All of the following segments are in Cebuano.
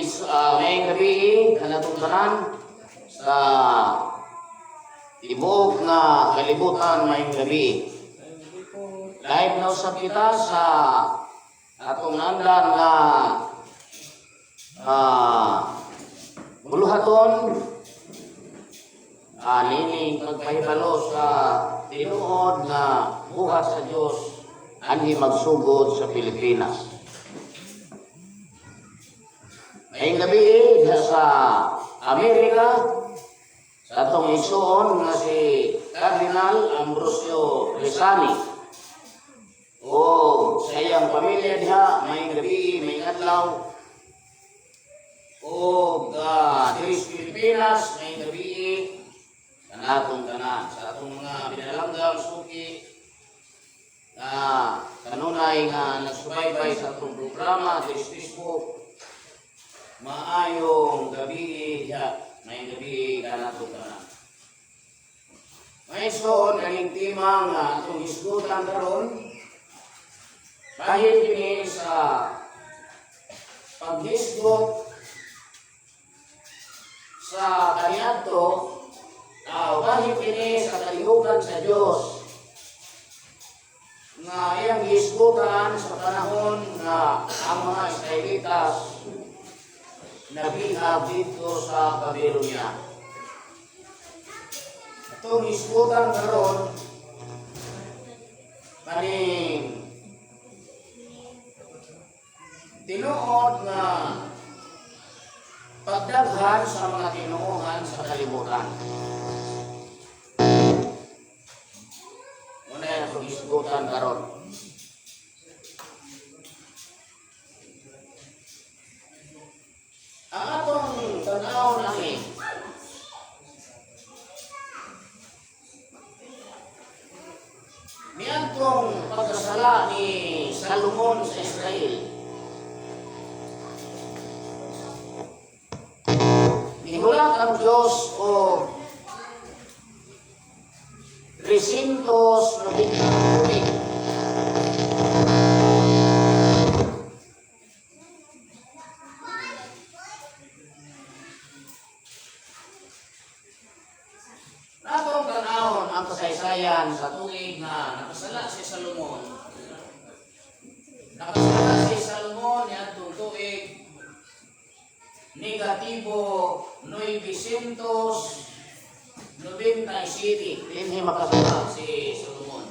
Maayong gabi kanatong tanan sa tibuok nga kalibutan, maayong gabi. Live na usab kita sa atong naandan nga buluhaton nining pagpahibalo sa tinuod nga buhat sa Dios anhi magsugod sa Pilipinas. Maayong gabi diha sa Amerika sa atong igsuon nga si Cardinal Ambrosio Rizani o sa iyang pamilya diha, maayong gabi, maayong adlaw. O diri sa Pilipinas, maayong gabi kanatong tanan sa atong mga binalanggang suki na kanunay nga nagsubaybay sa atong programa diri sa Facebook, maayong gabi diha, maayong gabi kanatong tanan. Mga igsoon, kaning tema nga atong hisgutan karon bahin kini sa paghisgot sa kaniadto, bahin kini sa kalihukan sa Dios nga iyang hisgutan sa panahon nga ang mga Israelitas nabihag dito sa Babylonia. Atong hisgutan karon kaning tinuod nga pagdaghan sa mga tinuohan sa kalibutan. Muna yan atong hisgutan karon. Ang atong tanaw nami niadtong pagkasala ni Salomon sa Israel, nihulat ang Diyos og 390 tuig. Natong tanawon ang kasaysayan sa tuig nga nakasala si Salomon. Nakasala si Salomon niadtong tuig negatibo 997. Dinhi makasala si Solomon.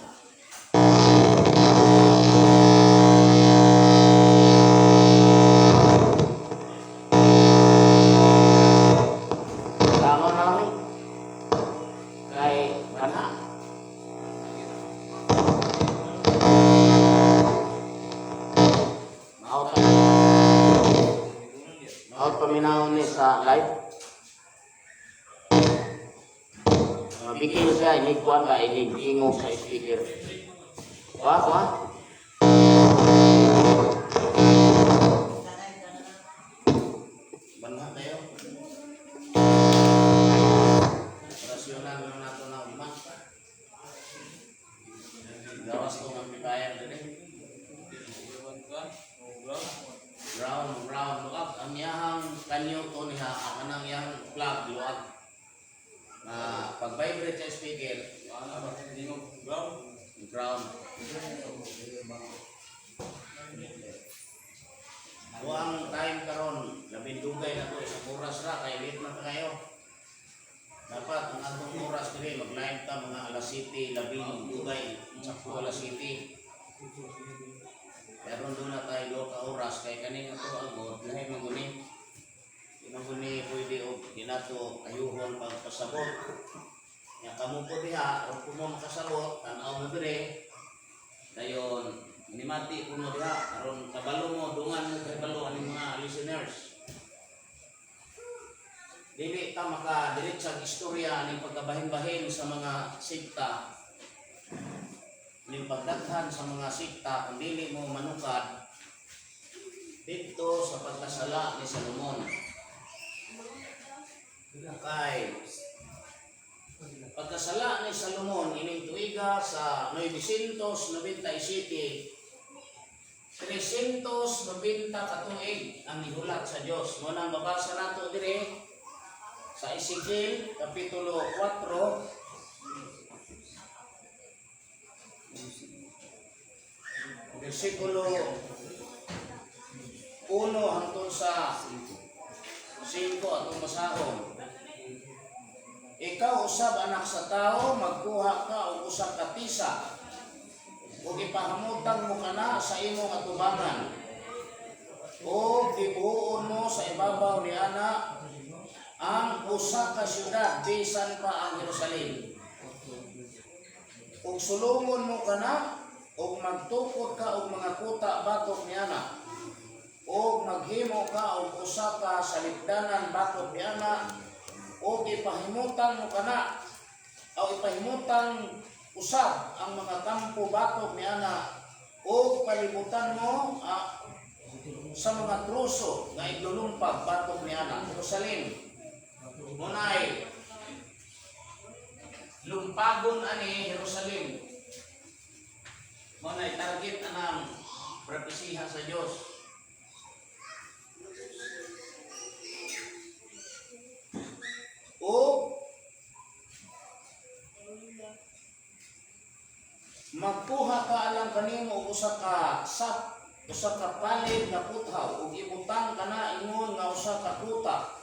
Tama na lang eh. Kay kana. Maot Maot paminawon ni sa live. Bikin siya, inig kuwan ba, inig ingog sa speaker. Wa, wa? Banha kayo. Operasyonan na nato na ugma. Gawas ko ng amplifier diri. Brown, brown, luag. Ang iyahang kanyo to niya, ang kanang iyang plug, luag. Na pag vibrate sa speaker, ground. Ang time karon, labing dugay na to, isang oras ra, kay late na kayo. Dapat ang atong oras diri mag-live ta mga alas 7, labing dugay, sakto alas 7. Pero doon na tayo 2 ka oras kay kaning ato agod lahi man guni. Di man guni pwede og di nato ayuhon pagpasabot. Nya kamo po diha, aron po mo makasabot, tan-aw mo dire. Dayon nimati ko mo diha aron kabalo mo, dungan mo kabalo aning mga listeners. Dili ta maka diretsang istorya ning pagkabahin-bahin sa mga sikta, ning pagdaghan sa mga sikta, kung dili mo manukad didto sa pagkasala ni Salomon. Kay pagkasala ni Salomon ining tuiga sa 997, 390 ka tuig ang gihulat sa Dios. Mao nang mabasa nato dire sa Ezekiel kapitulo 4 bersikulo 1 hangtod sa 5 atong basahon. Ikaw usab, anak sa tao, magkuha ka og usa ka tisa ug ipahamutang mo kana sa imong atubangan. O gibuon mo sa ibabaw ni ana ang usa ka syudad bisan pa ang Jerusalem. Ug sulungon mo kana ug magtukod ka og mga kuta batok niana. Ug maghimo ka og usa ka salipdanan batok niana ug ipahimutang mo kana o ipahimutang usab ang mga kampo batok niana ug palibutan mo sa mga troso nga iglulumpag batok niana. Jerusalem munay lumpagon ani Jerusalem. Munay target anang propesiya sa Dios. O magkuha ka alang kanimo og usa ka sap, usa ka palid nga puthaw, ug ibutang kana ingon nga usa ka kuta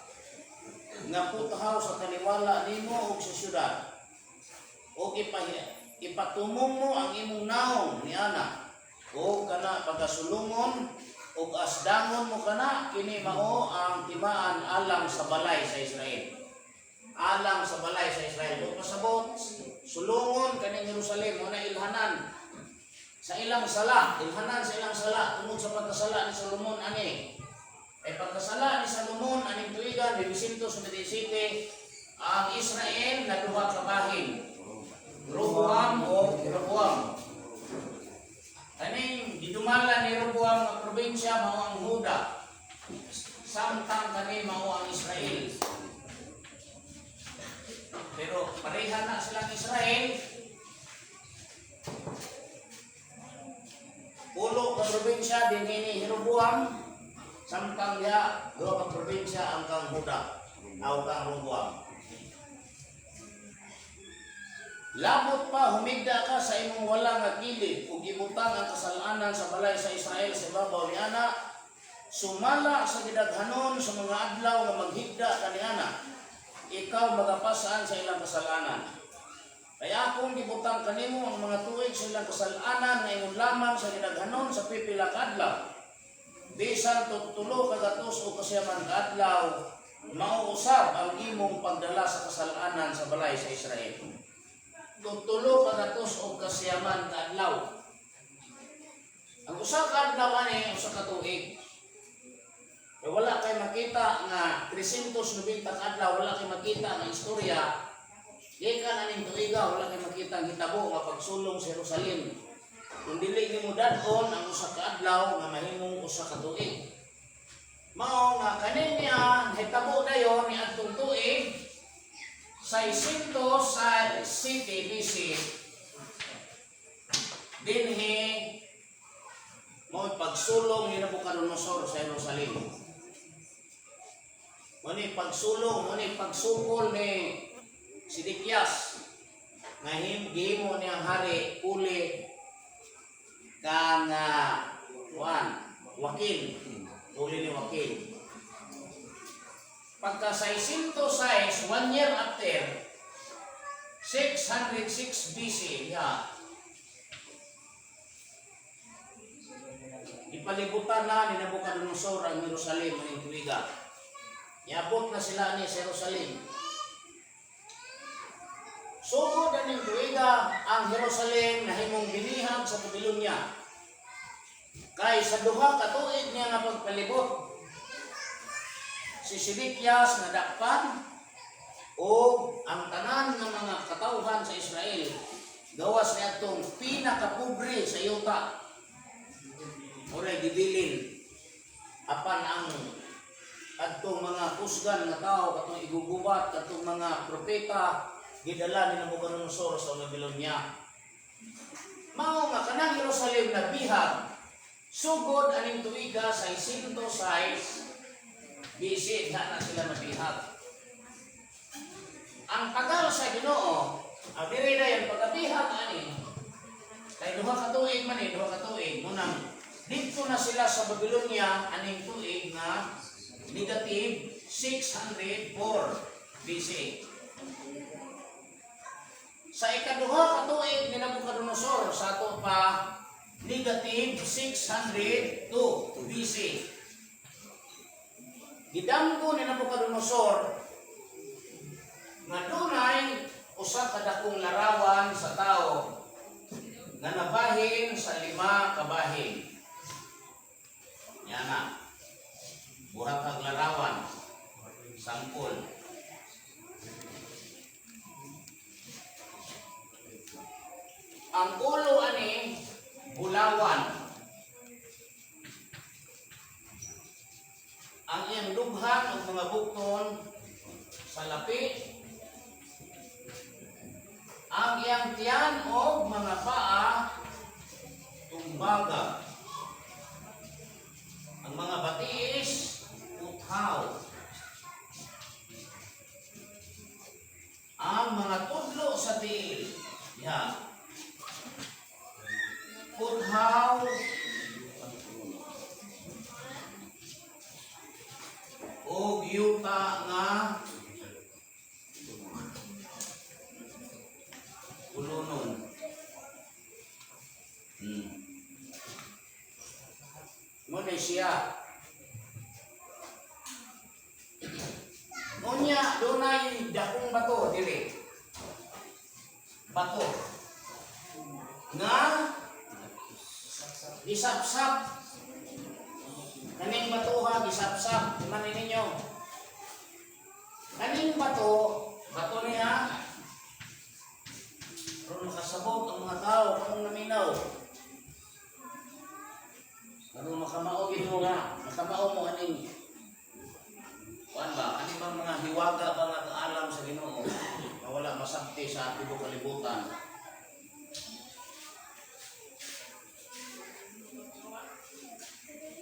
nga puthaw sa taliwala nimo ug sa syudad, ug ipatumong mo ang imong naong niana ug kana pagasulungon ug asdangon mo kana. Kini mao ang timaan alang sa balay sa Israel, alang sa balay sa Israel. Kung pasabot, sulungon kaning Jerusalem mo na ilhanan sa ilang sala, ilhanan sa ilang sala tungod sa pagkasala ni Solomon ani. Ay pagkasala ni Solomon aning tuigan 977, ang Israel na duha ka bahin. Roboam o Jeroboam. Kaning gidumala ni Roboam nga probinsya mao ang Juda. Samtang kani mao ang Israel. Pero pareha na silang Israel. Pulo ka probinsya din ni Jeroboam, samtang diha duha ka probinsya ang kang Juda aw kang Roboam. Labot pa humigda ka sa imong wala nga kilid ug gibutang ang kasalanan sa balay sa Israel sa ibabaw ni ana, sumala sa gidaghanon sa mga adlaw nga maghigda ka niana. Ikaw magapasaan sa ilang kasalanan. Kaya akong gibutang kanimo ang mga tuig sa ilang kasalanan nga ingon lamang sa gidaghanon sa pipila ka adlaw. Bisan tulo ka gatos o kasiyaman ka adlaw, mauusab ang imong pagdala sa kasalanan sa balay sa Israel. Tulo ka gatos o kasiyaman ka adlaw. Ang usa ka adlaw ani usa ka tuig. Eh, wala kay makita nga 390 ka adlaw, wala kay makita nga istorya. Gikan aning tuiga, wala kay makita ang hitabo nga pagsulong sa Jerusalem. Kung dili nimo dad-on ang usa ka adlaw nga mahimong usa ka tuig. Mao nga kani niya hitabo dayon ni adtong tuig 600 sa city BC, dinhi mao pagsulong ni Nabucodonosor sa Jerusalem. Mao ni pagsulong, mao ni pagsukol ni Sidikias nga gihimo niyang hari uli kang kuan, Wakil, uli ni Wakil. Pagka 606, one year after, 606 BC, ya, ipalibutan na ni Nabucodonosor ang Jerusalem aning tuiga. Niabot na sila ni sa Jerusalem. Sugod aning tuiga, ang Jerusalem nahimong binihag sa Babylonia. Kay sa duha ka tuig niya nga pagpalibot, si Sidikias nadakpan o ang tanan ng mga katawhan sa Israel gawas niadtong pinakapobre sa yuta oray gibilin, apan ang kadtong mga kusgan nga tao, katong igugubat, katong mga propeta, gidala ni Nabucodonosor sa Babylonia. Mao nga kanang Jerusalem na bihag. Sugod aning tuiga 606 BC na na sila nabihag. Ang tagal sa Ginoo, ang diri dayon pagkabihag ani, kay duha ka tuig man eh, duha ka tuig, munang dito na sila sa Babylonia aning tuig nga negative 604 BC. Sa ikaduha ka tuig ni Nabucodonosor, sa ato pa negative 602 BC. Gidamgo ni Nabucodonosor nga dunay usa ka dakong larawan sa tao nga nabahin sa lima ka bahin. Yana. Buhat ang larawan. Sampol. Ang ulo ani bulawan. Ang iyang dughan og mga bukton sa lapi. Ang iyang tiyan og mga paa tumbaga. Ang mga batiis puthaw. Ang mga tudlo sa tiil, ya. Puthaw og yuta nga ulunon. Muna siya. Ngunya, dunay dakong bato diri. Bato. Nga gisapsap. Kaning batuha gisapsap man ninyo. Kaning bato, bato niya aron makasabot ang mga tao kung naminaw. Aron makamao gid mo nga, makamao mo aning kuan ba, ani bang mga hiwaga ba nga kaalam sa Ginoo nga wala masabti sa tibuok kalibutan.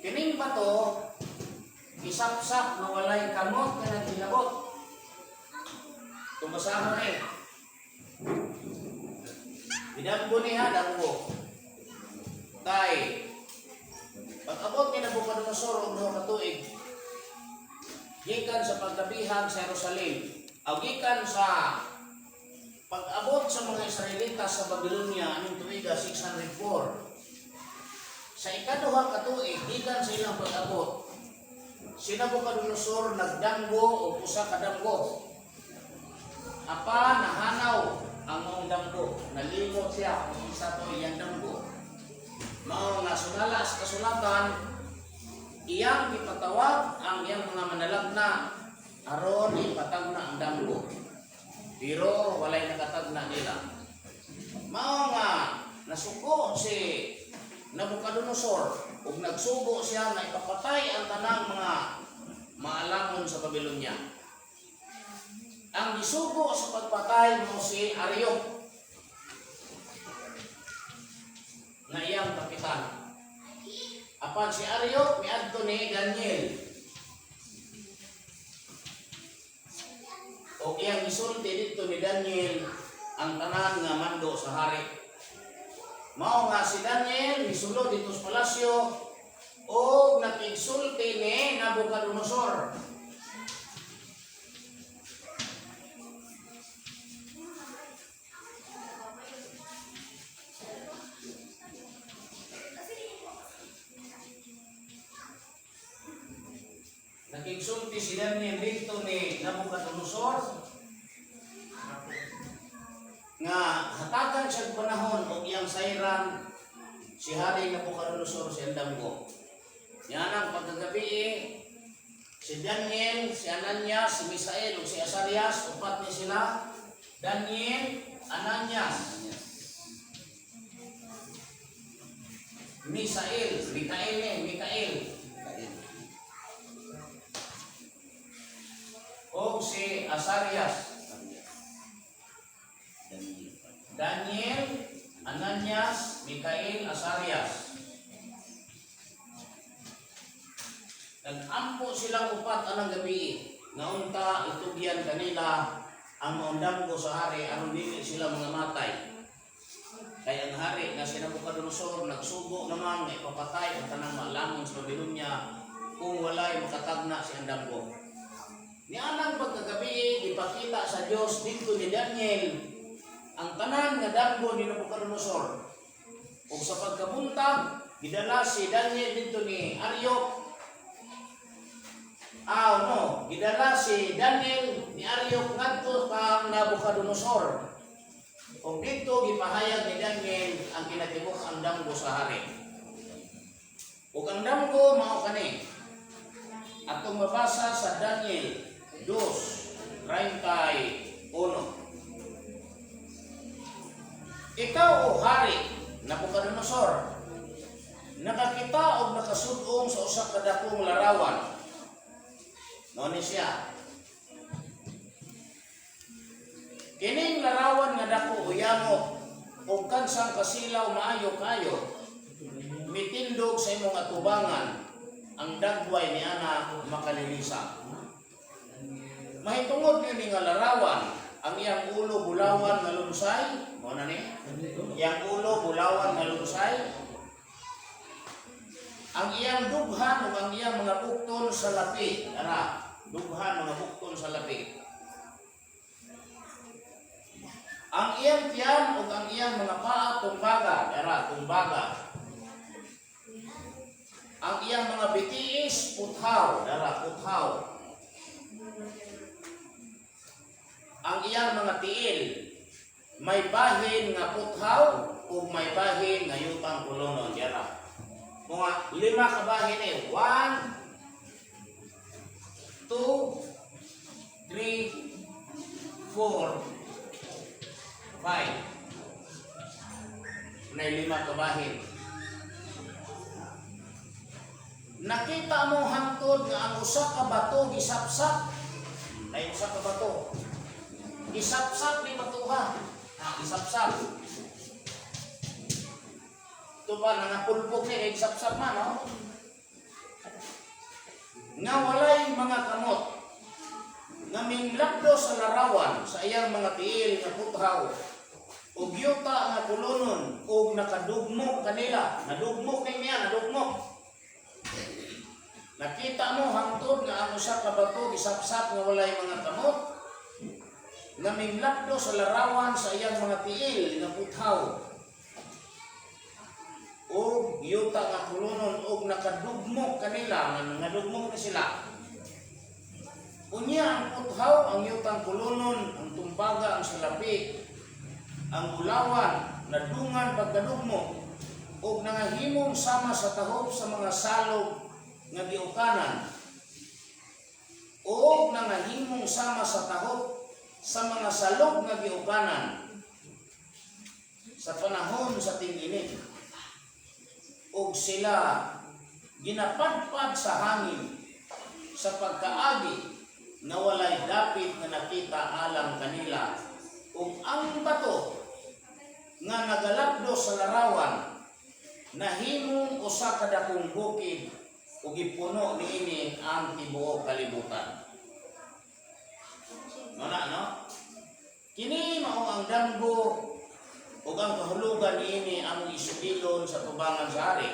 Kining bato gisapsap nga walay kamot nga naghilabot. Tumasahon eh. Bidamgo niya, damgo. Kay, pag-abot ni Nabucodonosor og duha ka tuig, gikan sa pagkabihag sa Jerusalem, o gikan sa pag-abot sa mga Israelita sa Babylonia aning tuiga 604. Sa ikaduha ka tuig, gikan sa ilang pag-abot, si Nabucodonosor nagdamgo og usa ka damgo. Apa nahanaw ang maong damgo, nalimot siya kung isa to iyang damgo. Mao nga sumala sa kasulatan, iyang gipatawag ang iyang mga manalagna aron ipatagna ang damgo. Pero walay nakatagna nila. Mao nga nasuko si Nabucodonosor ug nagsugo siya nga ipapatay ang tanang mga maalamon sa Babylonia. Ang gisugo sa pagpatay mo si Ariok nga iyang kapitan. Apan si Ariok miadto ni Daniel. O iyang gisulti didto ni Daniel ang tanan nga mando sa hari. Mao nga si Daniel misulod dito sa palasyo og nakigsulti ni Nabucodonosor. Nakigsulti si Daniel dito ni Nabucodonosor nga hatagan siya panahon og iyang sayran si Hari Nabucodonosor sa damgo. Yan ang pagkagabi si Daniel, si Ananias, si Misael ug si Azarias, upat ni sila. Daniel, Ananias, Misael, Mikael ni, Mikael. O si Azarias. Daniel, Ananias, Mikael, Azarias. Nag-ampo silang upat anang gabi nga unta itugyan kanila ang maong damgo sa hari aron dili sila mga matay. Kay ang hari nga si Nabucodonosor nagsugo naman nga ipapatay ang tanang maalamon sa Babylonia kung walay makatagna sa iyang damgo. Nianang pagkagabi, gipakita sa Dios didto ni Daniel ang tanan nga damgo ni Nabucodonosor. Ug sa pagkabuntag, gidala si Daniel didto ni Arioc. Ah, no, gidala si Daniel ni Arioc ngadto kang Nabucodonosor. Ug didto gipahayag ni Daniel ang kinatibuk-ang damgo sa hari. Ug ang damgo mao kani. Atong mabasa sa Daniel 2:31. Ikaw, o hari, Nabucodonosor, nakakita og nakasud-ong sa usa ka dakong larawan. Mao ni siya. Kining larawan nga dako uyamot ug kansang kasilaw maayo kayo, mitindog sa imong atubangan, ang dagway ni ana makalilisa. Mahitungod niini nga larawan, ang iyang ulo bulawan nga lunsay, mao na ni. Iyang ulo bulawan nga lunsay. Ang iyang dughan ug ang iyang mga bukton sa lapi, ara, dughan mga bukton sa lapi. Ang iyang tiyan ug ang iyang mga paa tumbaga, ara, tumbaga. Ang iyang mga bitiis puthaw, dara, puthaw. Ang iyang mga tiil may bahin nga puthaw ug may bahin nga yutang kulonon, dara. Mga lima ka bahin eh. 1, 2, 3, 4, 5. May lima ka bahin. Nakita mo hangtod nga ang usa ka bato gisapsap. Ay, usa ka bato. Gisapsap ni batuha. Gisapsap. Ito pa, nangapulpok ni, kay gisapsap man, no? Nga walay mga kamot, nga minglakdo sa larawan sa iyang mga tiil nga puthaw, ug yuta nga kulonon, ug nakadugmok kanila. Nadugmok ni niya, nadugmok. Nakita mo hangtod nga ang usa ka bato gisapsap nga walay mga kamot, nga minglakdo sa larawan sa iyang mga tiil nga puthaw, ug yuta nga kulonon, ug nakadugmok kanila, nga nadugmok ni sila. Unya ang puthaw, ang yutang kulonon, ang tumbaga, ang salapi, ang ulawan, nadungan pagkadugmok, ug nangahimong sama sa tahop sa mga salog nga giukanan, ug nangahimong sama sa tahop sa mga salog nga giukanan sa panahon sa ting-init, ug sila ginapadpad sa hangin sa pagkaagi nga walay dapit nga nakita alang kanila, ug ang bato nga nagalapdo sa larawan nahimong usa ka dakong bukid ug gipuno niini ang tibuok kalibutan. Mao no? Kini mao ang damgo ug ang kahulugan niini among isugilon sa tubangan sa hari.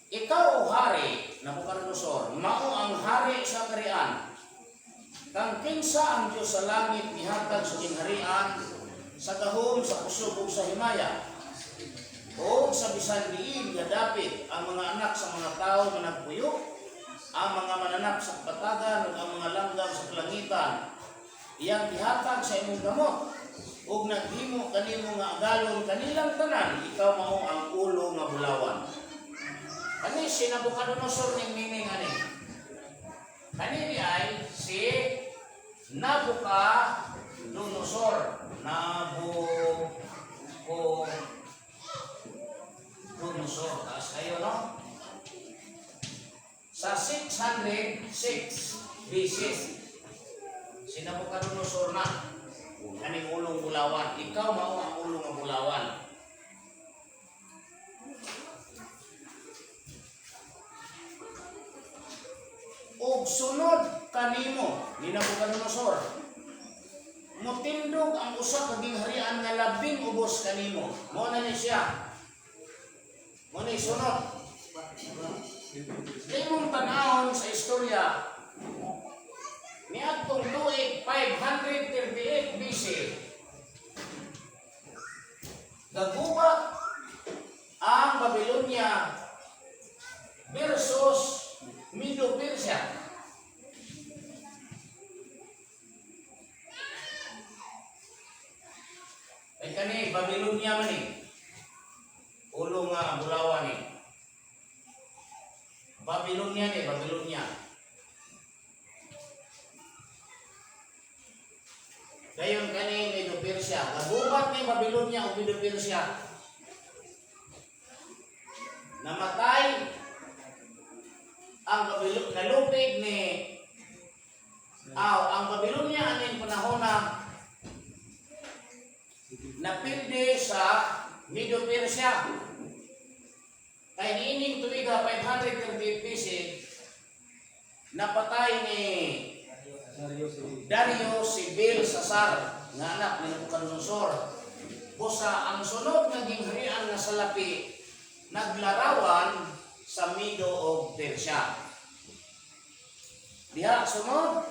Ikaw, o hari, Nabucodonosor, mao ang hari sa karian. Kang kinsa ang Dios sa langit mihatag sa gingharian, sa gahom, sa kusog ug sa himaya. O sa bisan diin nga dapit ang mga anak sa mga tao nga nagpuyo, ang mga mananap sa kapatagan ug ang mga langgam sa kalangitan, iyang gihatag sa imong kamot ug naghimo kanimo nga agalon kanilang tanan. Ikaw mao ang ulo nga bulawan. Kani si Nabucodonosor ning meaning ani. Kanini ay si Nabucodonosor. Nabucodonosor. Taas kayo, no? Sa 606 BC, si Nabucodonosor na kaning ulong bulawan. Ikaw mao ang ulo nga bulawan. Ug sunod kanimo ni Nabucodonosor, mutindog ang usa ka gingharian nga labing ubos kanimo. Mao na ni siya. Mao ni sunod. Imong tan-awon sa istorya, niadtong tuig 538 BC, gagubat ang Babylonia versus Medo-Persia. Ay kani Babylonia man ni. Ulo nga bulawan ni. Babylonia ni, Babylonia. Dayon kani Medo-Persia. Gagubat ni Babylonia o Medo-Persia. Namatay ang Babylonia, nalupig ni aw ang Babylonia aning panahon na napildi sa Medo-Persia. Kay niining tuiga 538 BC, napatay ni Dario si Belshazzar nga anak ni Nebuchadnezzar. Busa ang sunod nga gingharian nga salapi naglarawan sa Medo o Persia. Diha sunod,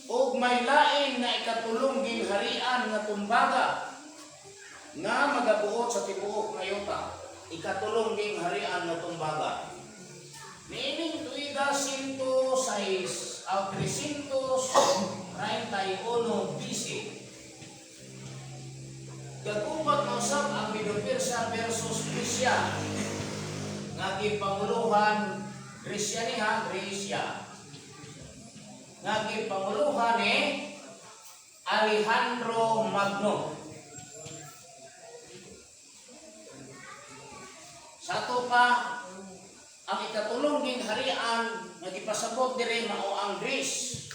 ug may lain nga ikatulong gingharian nga tumbaga nga magabuot sa tibuok nga yuta. Ikatulong gingharian nga tumbaga. Niining tuiga 106 aw 331 BC. Gagubat na usab ang Medo-Persia versus Grecia nga gipanguluhan, Grecia ni ha, Grecia, nga gipanguluhan ni Alejandro Magno. Sa ato pa, ang ikatulong gingharian nga gipasabot diri mao ang Greece.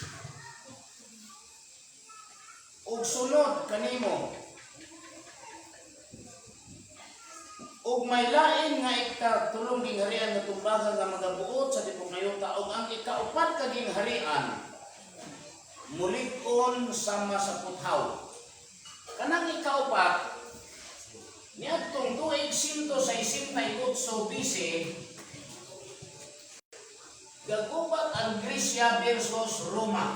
Ug sunod kanimo, ug may lain nga ikatulong gingharian nga tumbaga nga magabuot sa tibuok nga yuta, ug ang ikaupat ka gingharian mulig-on sama sa puthaw. Kanang ikaupat, niadtong tuig 168 BC, gagubat ang Grecia versus Roma.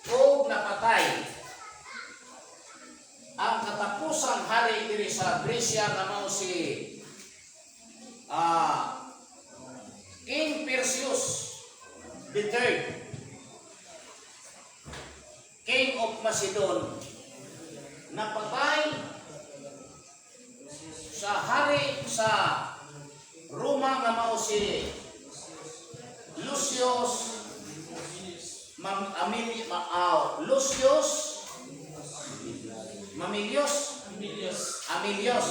Ug napatay ang katapusang hari diri sa Grecia nga mao si King Perseus the Third, King of Macedon, napatay sa hari sa Roma nga mao si Lucius Mam, Amili, ma, Lucius Mamilius. Emilius. Amilius.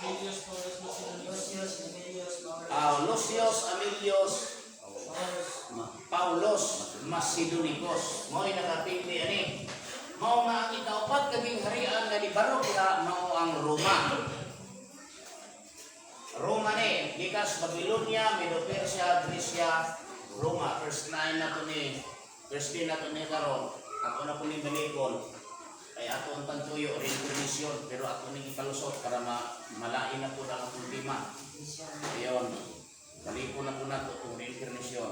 Emilius Paulus Macedonius. Lucius Emilius Maurus. Lucius Amilius Paulus. Paulos Macedonicos. Mao'y nakapili ani. Mao nga ang ikaupat ka gingharian nga gibarog diha mao ang Roma. Roma ni gikas Babylonia, Medo-Persia, Grecia, Roma. Verse 9 na to ni, verse 10 na to ni karon. Ako na po ni balikon. Kay ato ang tagtuyo reincarnation, pero ato ning ipalusot para malain na po na ang atong tema. Ayon. Balikon na po nato itong reincarnation.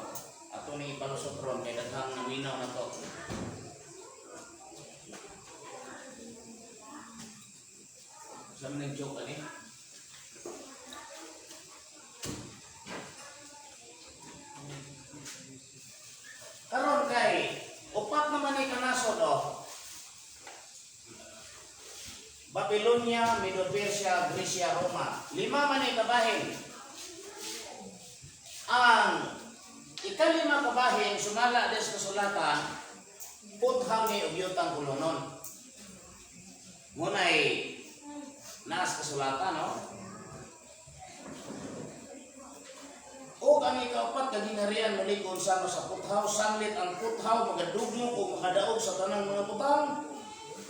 Ato ning ipalusot ron kay daghang naminaw na to. Sa man joke ani? Karon kay upat naman ni kanasod oh. Babylonia, Medo-Persia, Grecia, Roma. Lima man ni kabahin. Ang ikalima kabahin sumala des kasulatan, puthaw ni og yutang kulonon. Munay naas kasulatan, no? Og ang ikaupat ka gingharian mulig-on sama sa puthaw, sanglit ang puthaw magadugmok o makadaog sa tanang mga butang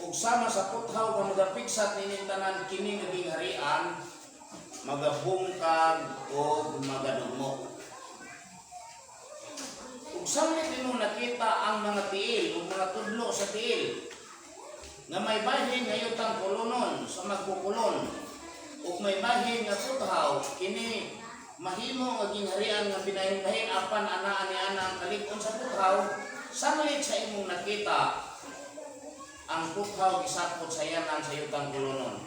ug Ug sama sa puthaw nga magapigsat nining tanan, kini nga gingharian magabungkag o magadugmok. Ug sanglit imong nakita ang mga tiil ug mga tudlo sa tiil nga may bahin nga yutang kolonon sa magkukulon ug may bahin nga puthaw, kini mahimo nga gingharian nga binahin-bahin, apan anaa ni ana ang kalig-on sa puthaw. Sanglit sa imong nakita ang puthaw gisapot sa yanan sa yutang kolonon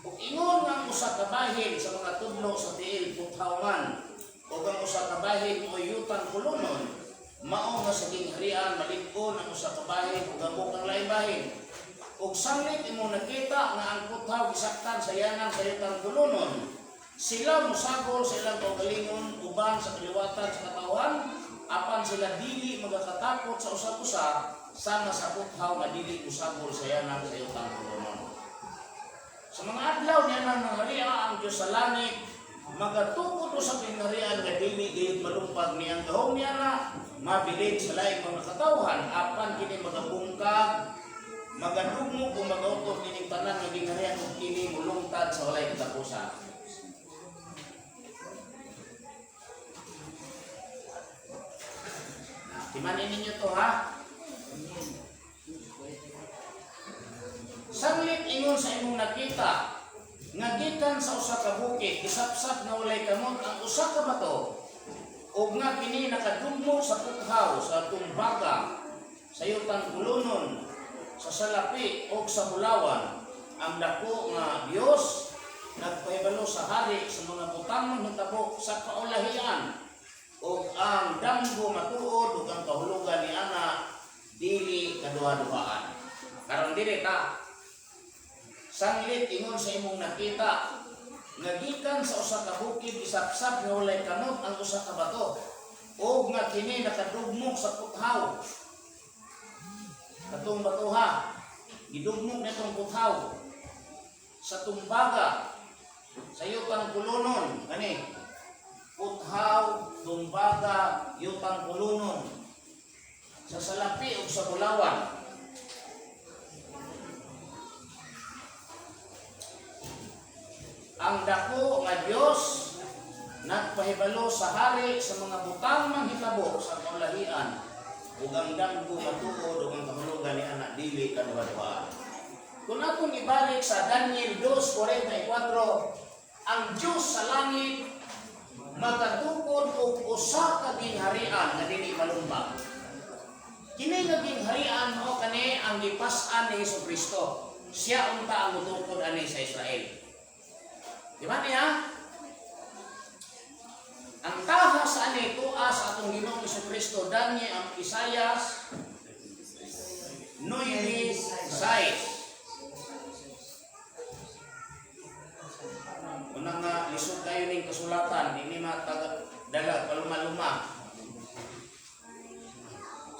ug ingon nga ang usa ka bahin sa mga tudlo sa tiil puthaw man ug ang usa ka bahin o yutang kolonon, mao nga sa gingharian malig-on ang usa ka bahin ug gabok ang laing bahin. Ug sanglit imong nakita nga ang puthaw gisaktan sa yanan sa yutang kolonon, sila mosagol sa ilang kaugalingon uban sa kaliwatan sa katawhan, apan sila dili magakatakot sa usag-usa sama sa puthaw nga dili mosagol sa yanan sa yutang kolonon. Sa mga adlaw niya nang mga ang Diyos sa langit magatukod sa gingharian nga dili gayud malumpag ni ang gahom niya na mabilin sa laing mga katawhan, apan kini magabungkag, magadugmok o magautos nining tanan nga gingharian ug kini mulungtad sa walay katapusan. Timanin ninyo to, ha. Sanglit ingon sa imong nakita nga gikan sa usa ka bukid gisapsap nga walay kamot ang usa ka bato ug nga kini nakadugmok sa puthaw, sa tumbaga, sa yutang kulunon, sa salapi o sa bulawan, ang dako nga Dios nagpahibalo sa hari sa mga butang manghitabo sa kaulahian ug ang damgo matuod ug ang kahulugan ni ana dili kaduha-duhaan. Karon dili ta. Sanglit ingon sa imong nakita nga gikan sa usa ka bukid isapsap nga walay kamot ang usa ka bato ug nga kini nakadugmok sa puthaw, katong batoha gidugmok nitong puthaw, sa tumbaga, sa yutang kulunon, kani puthaw, tumbaga, yutang kulunon, sa salapi ug sa bulawan, ang dako nga Dios nagpahibalo sa hari sa mga butang manghitabo sa kaulahian ug ang damgo matuod ug ang kahulugan ni ana dili kaduha-duhaan. Kung atong ibalik sa Daniel 2:44, ang Dios sa langit magatukod og usa ka gingharian nga dili malumpag. Kini nga gingharian mao kani ang gipas-an ni Hesukristo. Siya unta ang mutukod ani sa Israel. Di ba niya? Ang tahas ani tua sa atong Ginoong Hesukristo, Daniel ang Isayas 9:6. Una nga lisod kayo ning kasulatan, ini matag dala paluma-luma.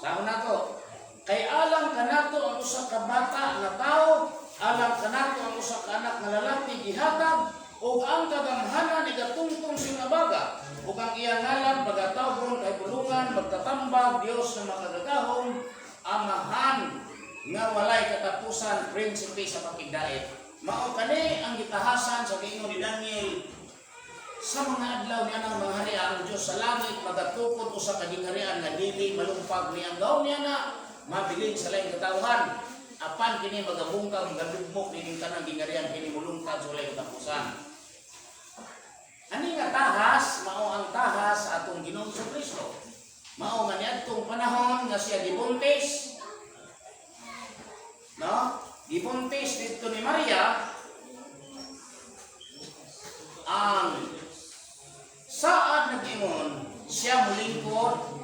Sa una to, kay alang kanato ang usa ka bata nga tawo, alang kanato ang usa ka anak nga lalaki gihatag, ug ang kagamhanan igatungtong sing abaga, ug ang iyang ngalan pagatawgon kay Bulungan, Magtatambag, Dios na Makagagahom, Amahan nga Walay Katapusan, Prinsipe sa Pakigdait. Mao kani ang gitahasan sa giingon ni Daniel sa mga adlaw niya ng mga hari, ang Diyos sa langit magatukod usa ka gingharian nga dili malumpag ni ang gahom niya na mabilin sa laing katawhan, apan kini magabungkag, magadugmok nining tanang gingharian, kini mulungtad sa walay katapusan. Ani nga tahas mao ang tahas sa atong Ginoong Kristo, mao nga niadtong panahon nga siya gibuntis, no, gibuntis didto ni Maria, ang saad nag-ingon siya mulingkod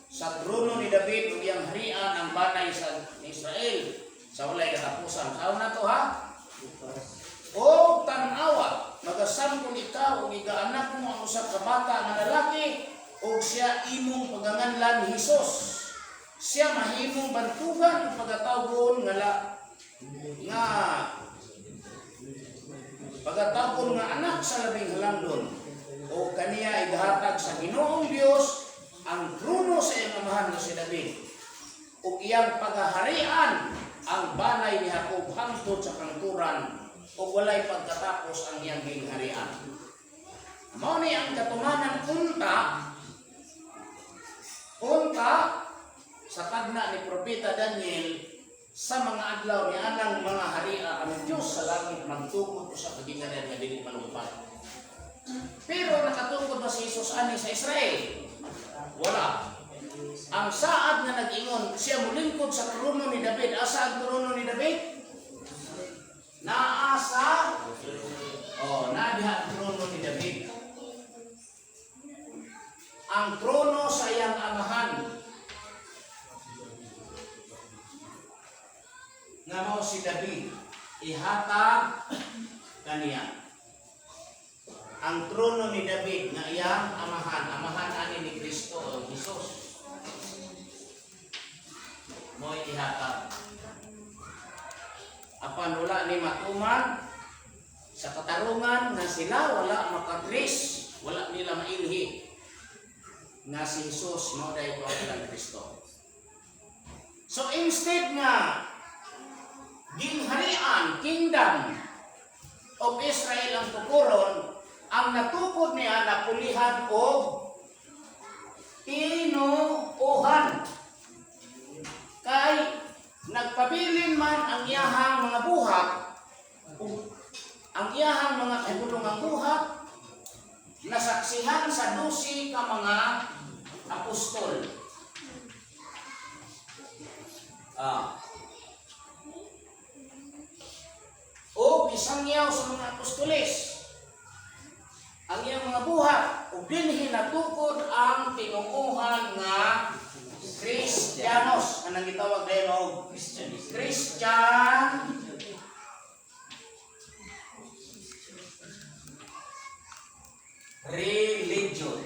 sa trono ni David ug iyang harian ang banay sa Israel sa walay katapusan. Sao na to, ha? O tan-awa, magasamkon ikaw ug igaanak mo ang usa ka bata nga lalaki ug siya imong paganganlan Hesus. Siya mahimong bantugan ug pagatawgon nga la, nga pagatawgon nga anak sa Labing Halangdon o kaniya igahatag sa Ginoong Dios ang trono sa iyang amahan nga si David ug iyang pagaharian. Ang balay ni Jacob hangtod sa kangturan ug walay pagkatapos ang iyang gingharian. Mao ni ang katumanan unta sa tagna ni Propeta Daniel sa mga adlaw ni anang mga haria, ang Diyos sa langit magtukod usa ka gingharian nga dili malumpat. Pero nakatukod ba si Jesus ani sa Israel? Wala. Ang saad nga nag-ingon, siya mulingkod sa trono ni David. Asa ang trono ni David? Naa sa. Oh, naa diha ang trono ni David. Ang trono sa iyang amahan, nga mao si David, ihatag kaniya. Ang trono ni David nga iyang amahan, amahan ani ni Kristo o Jesus. Mo'y ihatag. Apan wala ni matuman sa katarungan nga sila wala makatris, wala nila mailhi nga si Jesus mao diay ang ilang Kristo. So instead nga gingharian, kingdom of Israel ang tukuron, ang natukod niya napulihan og tinuohan. Kay nagpabilin man ang iyahang mga buhat, ug ang iyahang mga kahibulongang buhat, nasaksihan sa 12 ka mga apostol. O isangyaw sa mga apostoles ang iyang mga buhat ug dinhi natukod ang tinuohan nga Kristiyanos, anang gitawag dayon og Christian religion.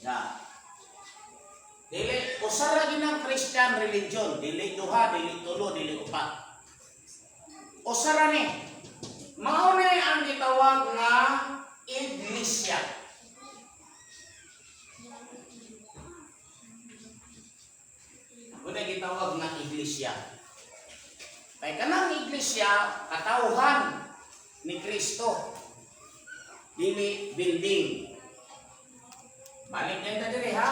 Ya. Dili usa ra gyud ang Christian religion, dili duha, dili tulo, dili upat. Usa ra ni. Mao ni ang gitawag nga iglesia. Mao gitawag nga iglesia. Kay kanang iglesia, katawhan ni Kristo. Dili building. Balik na ta diri ha.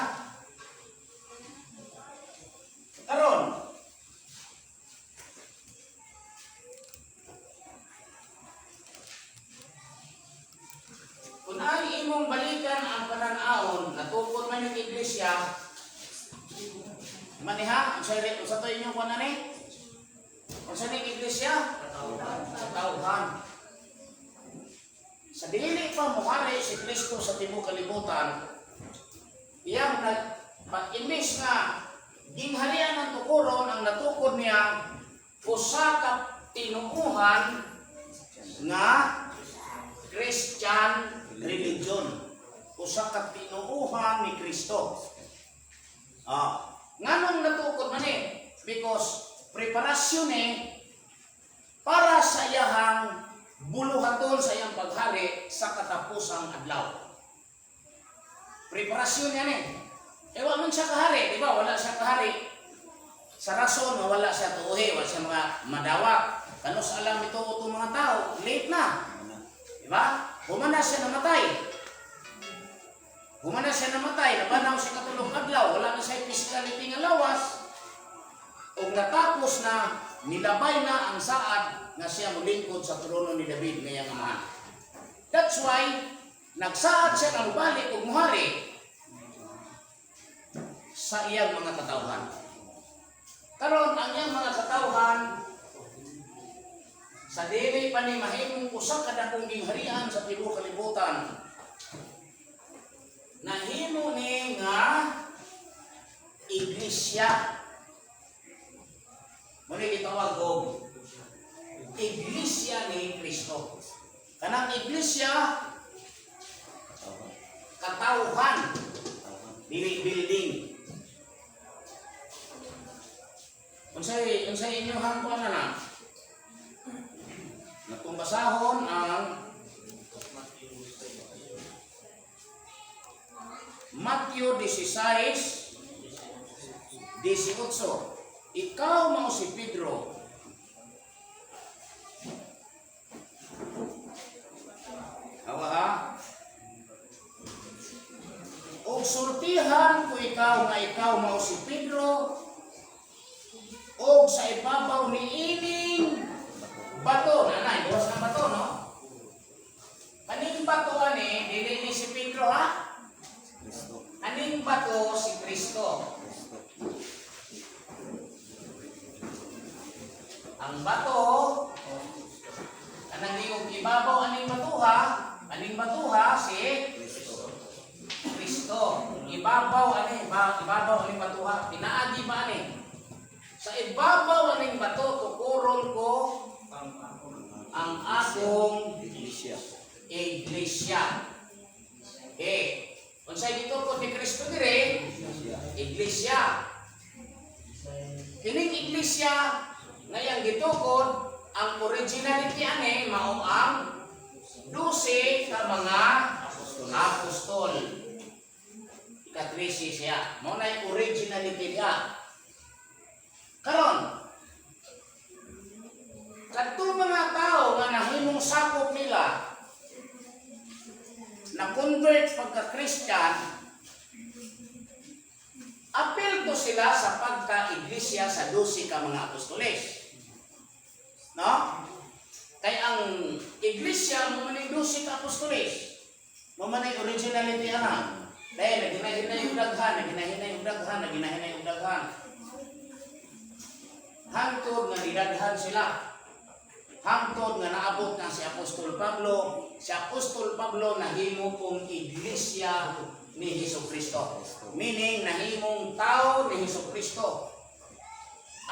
Karon, kung ay imong balikan ang pananawon, natukod man yung iglesia, maniha, unsa to inyong kuan ani? Unsa ning iglesia? Katawhan. Sa dili pa mohari si Kristo sa tibuok kalibutan, iyang nag imbes nga gingharian ang tukuron, ang natukod niya usa ka tinuohan nga Christian religion. Usa ka tinuohan ni Kristo. Nganong natukod man eh? Because preparasyon eh para sa iyahang buluhaton sa iyang paghari sa katapusang adlaw. Preparasyon yan eh. Eh, wa man siya kahari, di ba? Wala siya kahari. Sa rason nga wala siya tuuhi, wala siya mga madawat. Kanus alam ito itong mga tao, late na. Di ba? Humana siya namatay. Humana siya namatay, nabanaw siya katulong adlaw, wala na siya physicality nga lawas. Ug natapos na, nilabay na ang saad nga siya molingkod sa trono ni David ngayang amahan. That's why, nagsaad siya nga mobalik ug muhari sa iyang mga katawhan. Karon ang iyang mga katawhan sa dili pa ni mahimong usa ka dakong gingharian sa tibuok kalibutan, nahimo ni nga iglesia. Mao ni gitawag og Iglesia ni Kristo. Kanang iglesia, katawhan, dili building. Unsay inyong hangkuan na na? Natong basahon ang Matthew 16 18. Ikaw mao si Pedro. Awa ha? Og sultihan ko ikaw nga ikaw mao si Pedro og sa ibabaw ni ining bato, nanay, buwas ng bato, no? Kaning bato ani, dili ni si Pedro ha? Kristo. Aning bato si Kristo. Kristo. Ang bato, anang iyong ibabaw aning batuha si Kristo. Kristo. Ibabaw ani, ibabaw aning batuha, pinaagi ba ani? Sa ibabaw aning bato tukuron ko ang akong Iglesia. Iglesia. Eh, unsay gitukod ni Kristo dire? Iglesia. Iglesia. Kining iglesia ngayang gitukod ang originality ani mao ang 12 ka mga apostol. Ika-13 siya. Mao na yung originality niya. Karon, kadtong mga tao nga nahimong sakop nila na convert pagka-Christian, apil to sila sa pagka-iglesia sa 12 ka mga apostoles. No? Kay ang iglesia mo man 12 ka apostoles. Mo man ay originality ana. Dahil naginahinay yung daghan, naginahinay yung daghan, naginahinay yung daghan. Hangtod nga nidaghan sila. Hangtod nga naabot na si Apostol Pablo, si Apostol Pablo nahimo kong iglesia ni Hesus Kristo. Meaning nahimong tao ni Hesus Kristo.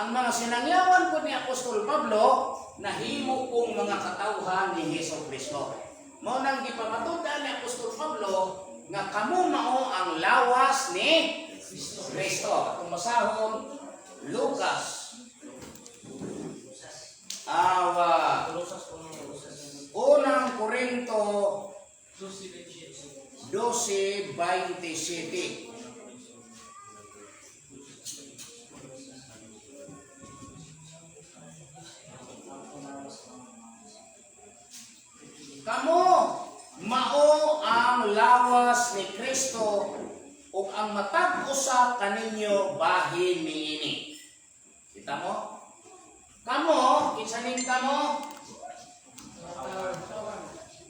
Ang mga sinangyawan po ni Apostol Pablo nahimo kong mga katawhan ni Hesus Kristo. Mao nang gipamatud-an ni Apostol Pablo nga kamo mao ang lawas ni Kristo. Atong basahon Lucas Awa Colosas 1. Unang Korinto 12:27. 12:27. Kamo mao ang lawas ni Kristo ug ang matag usa kaninyo bahin niini. Kita mo? Kamo, kinsa ning kamo?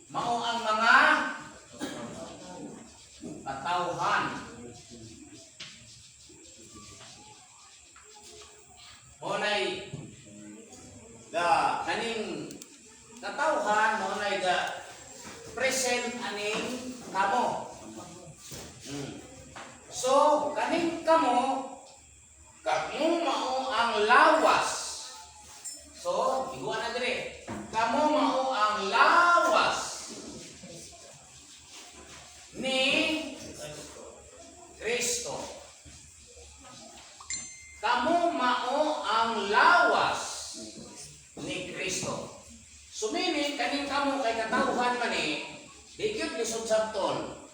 Mao ang mga katawhan. Mao nay ga kaning katawhan mao nay ga present aning kamo. So, kaning kamo kamo mao ang lawas. So, iguan na dire. Kamo mao ang lawas ni Kristo. Kamo mao ang lawas ni Kristo. Sumini kaning kamo kay katawhan man ni, di gyud lisod sabton.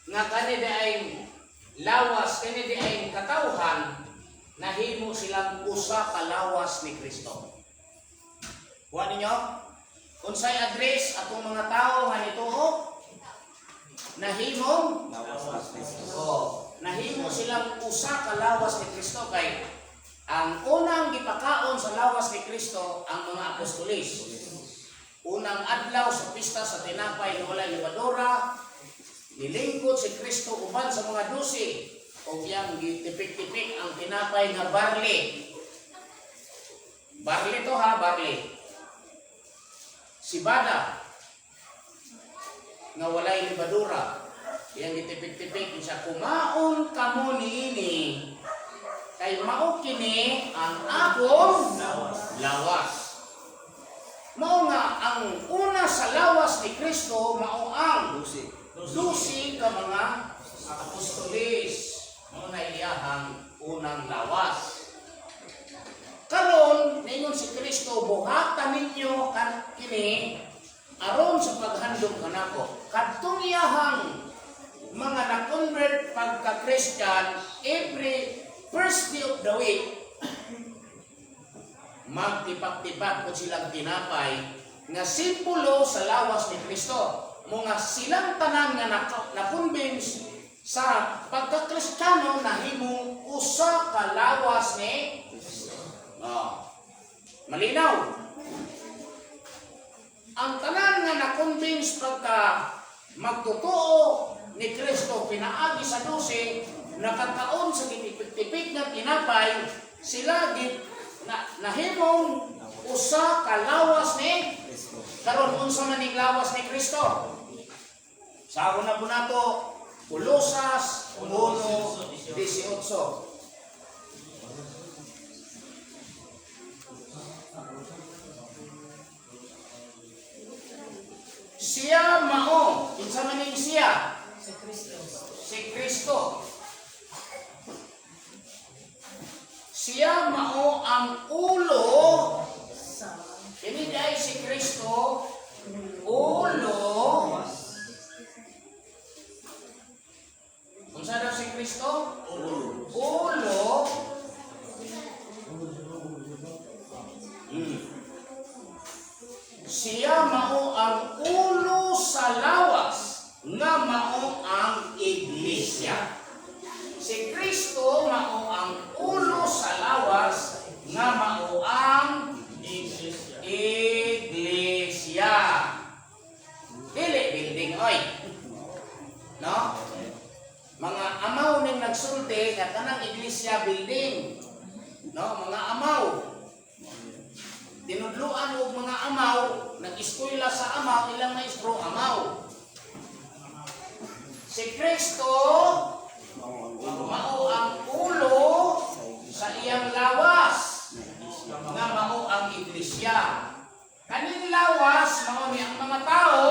Nga kani di ay lawas, kani di ay katawhan, nahimo silang usa ka lawas ni Kristo. Kuha ninyo? Unsay address atong mga tao nga nituo? Nahimong Lawas ni Kristo. Oh, nahimo silang usa ka lawas ni Kristo kay ang unang gipakaon sa lawas ni Kristo ang mga apostolis. Unang adlaw sa pista sa tinapay nga walay lebadura, nilingkod si Kristo uban sa mga 12 ug iyang gitipik-tipik ang tinapay nga barley. Barley to ha, barley. Sibada nga walay lebadura. Iyang gitipik-tipik siya, kumaon kamo niini kay mao kini ang akong lawas. Mao nga ang una sa lawas ni Kristo mao ang 12. 12 ka mga apostolis. Mao na iyahang unang lawas. Karon ningon si Kristo, buhatan ninyo kan kini aron sa paghandom kanako. Kadtong iyahang mga na na-convert pagka-Christian, every first day of the week, magtipak-tipak po silang tinapay nga simbolo sa lawas ni Kristo. Mga silang tanan nga na-convince sa pagka-Kristiyano, nahimong usa ka lawas ni Kristo. Oh. Malinaw. Ang tanan nga na-convince pagka magtotoo ni Kristo pinaagi sa 12, nakakaon sa gitipik-tipik nga tinapay, sila git na, nahimong usa ka lawas ni Kristo. Karon, unsa man ning lawas ni Kristo? Sa una po nato, Kolosas 1:18. Siya mao, unsa man ning siya? Si Kristo. Si Kristo. Siya mao ang ulo. Sa Kini diay si Kristo, ulo. Unsa daw si Kristo? Ulo. Ulo. Siya mao ang ulo sa lawas nga mao ang iglesia. Si Kristo mao ang ulo sa lawas nga mao ang Iglesia. iglesia. Dili building oy. No? Mga amaw ning nagsulti nga kanang iglesia building. No, mga amaw. Tinudluan og mga amaw, nag-eskwela sa amaw, ilang maestro amaw. Si Kristo Mao ang ulo. Mao ang ulo Sa iglesia. sa iyang lawas Na iglesia. nga mao ang iglesia. Kaning lawas mao ni ang mga tao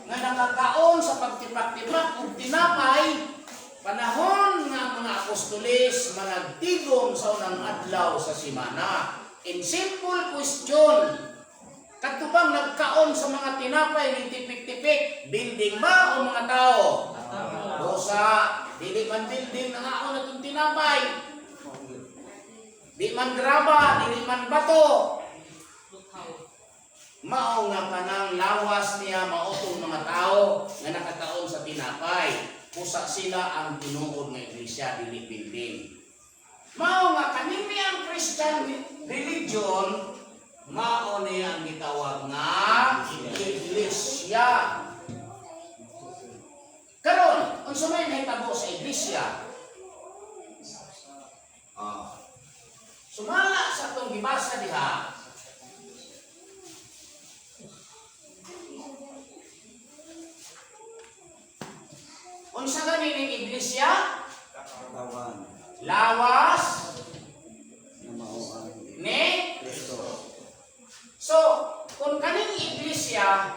nga nakakaon sa pagtipak-tipak og tinapay panahon nga ang mga apostoles managtigom sa unang adlaw sa simana. In simple question, kadto bang nagkaon sa mga tinapay ning tipik-tipik, building ba o mga tao? Busa, dili man building nangaon atong tinapay. Di man graba, dili man bato. Lukhaw. Mao nga kanang lawas niya, mao tong mga tao nga nakakaon sa tinapay. Usa sila ang tinuod nga iglesia, dili building. Mao nga kanini ang Christian religion, mao niya ang gitawag nga iglesia. Karon, unsa may nahitabo sa iglesia? Ah. Sumala sa atong gibasa diha, unsa gani ning iglesia? Katawan. Lawas Na mao ang ni Kristo. So, kung kaning iglesia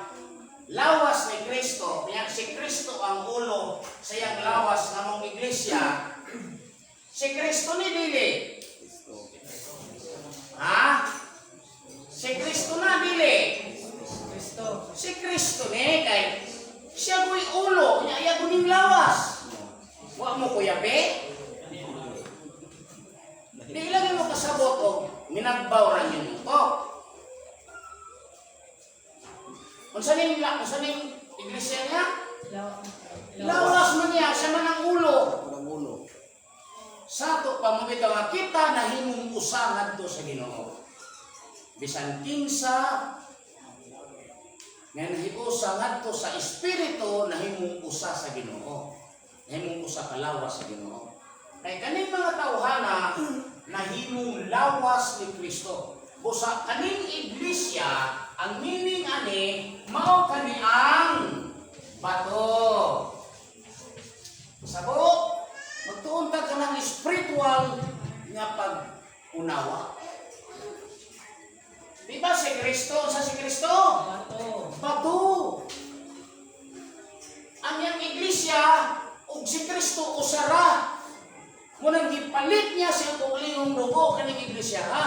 lawas ni Kristo, kaya si Kristo ang ulo sa iyang lawas nga mong iglesia, si Kristo ni dili. Kristo. Ha? Si Kristo na dili. Kristo. Si Kristo ni kay siya ko'y ulo, niya iya kuning lawas. Wa mo kuya be? Di lagi mo kasabot og minagbaw ra yung utok. Unsa ning iglesia niya? Lawas man niya, siya man ang ulo. Walang ulo. Sa ato pa mo bitaw nga kita nahimong usa ngadto sa Ginoo. Bisan kinsa nga nahiusa ngadto sa espiritu, nahimong usa sa Ginoo. Nahimong usa ka lawas sa Ginoo. Kay kaning mga tawhana nahimong lawas ni Kristo. Busa kaning iglesia, ang meaning ani mao kani ang bato. Sabot, magtuon ta ka ng spiritual nga pag-unawa. Di ba si Kristo? Sa si Kristo? Bato. Bato. Ang iyang iglesia ug si Kristo usara. Munang gipalit niya sa iyang kaugalingong dugo kaning iglesia ha.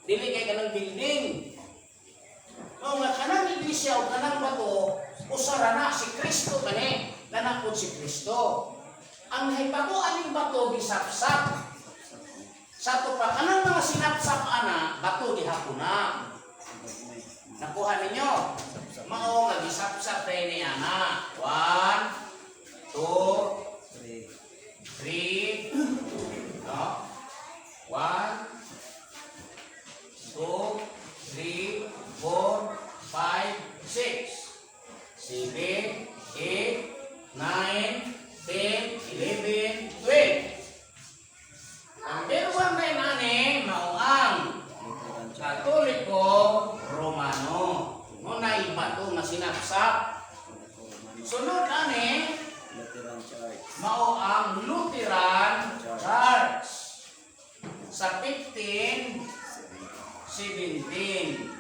Dili kay kanang building. Mao nga kanang iglesia ug kanang bato usara na si Kristo kani, kanang si Kristo. Ang nahitabo aning bato gisapsap. Sa ato pa kanang mga sinapsap ana, bato gihapon na. Gagmay. Nakuha ninyo? Mao nga gisapsap tayo ni ana. One, two, Three. three, no? One, two, three, four, five, six, seven, eight, 9, 10, 11, 12. Ang meron na nani, mao ang Lutheran Church. Katoliko Romano. Muna iba to nga sinapsap. Katoliko Romano. Sunod ani, Lutheran Church. mao ang Lutheran Church sa 1517.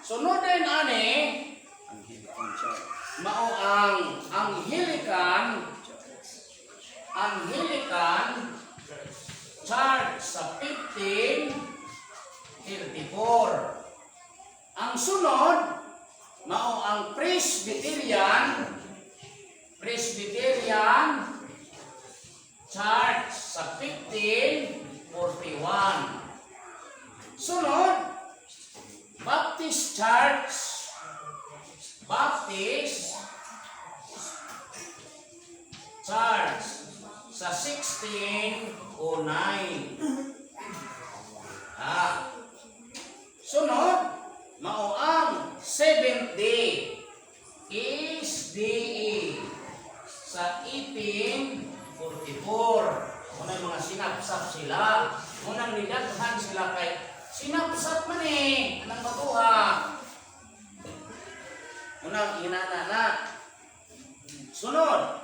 Sunod din ani, Anglican Church. Mao ang Anglican Church. Anglican Church sa 1534. Ang sunod, mao ang Presbyterian Church sa 1541. Sunod, Baptist Church, Baptist Church sa 1609. Ah. Sunod, mao ang Seventh Day SDE sa 1844. Unang mga sinapsap sila. Unang nidaghan sila kay sinapsap man eh. Anang batuha. Unang inana na. Sunod,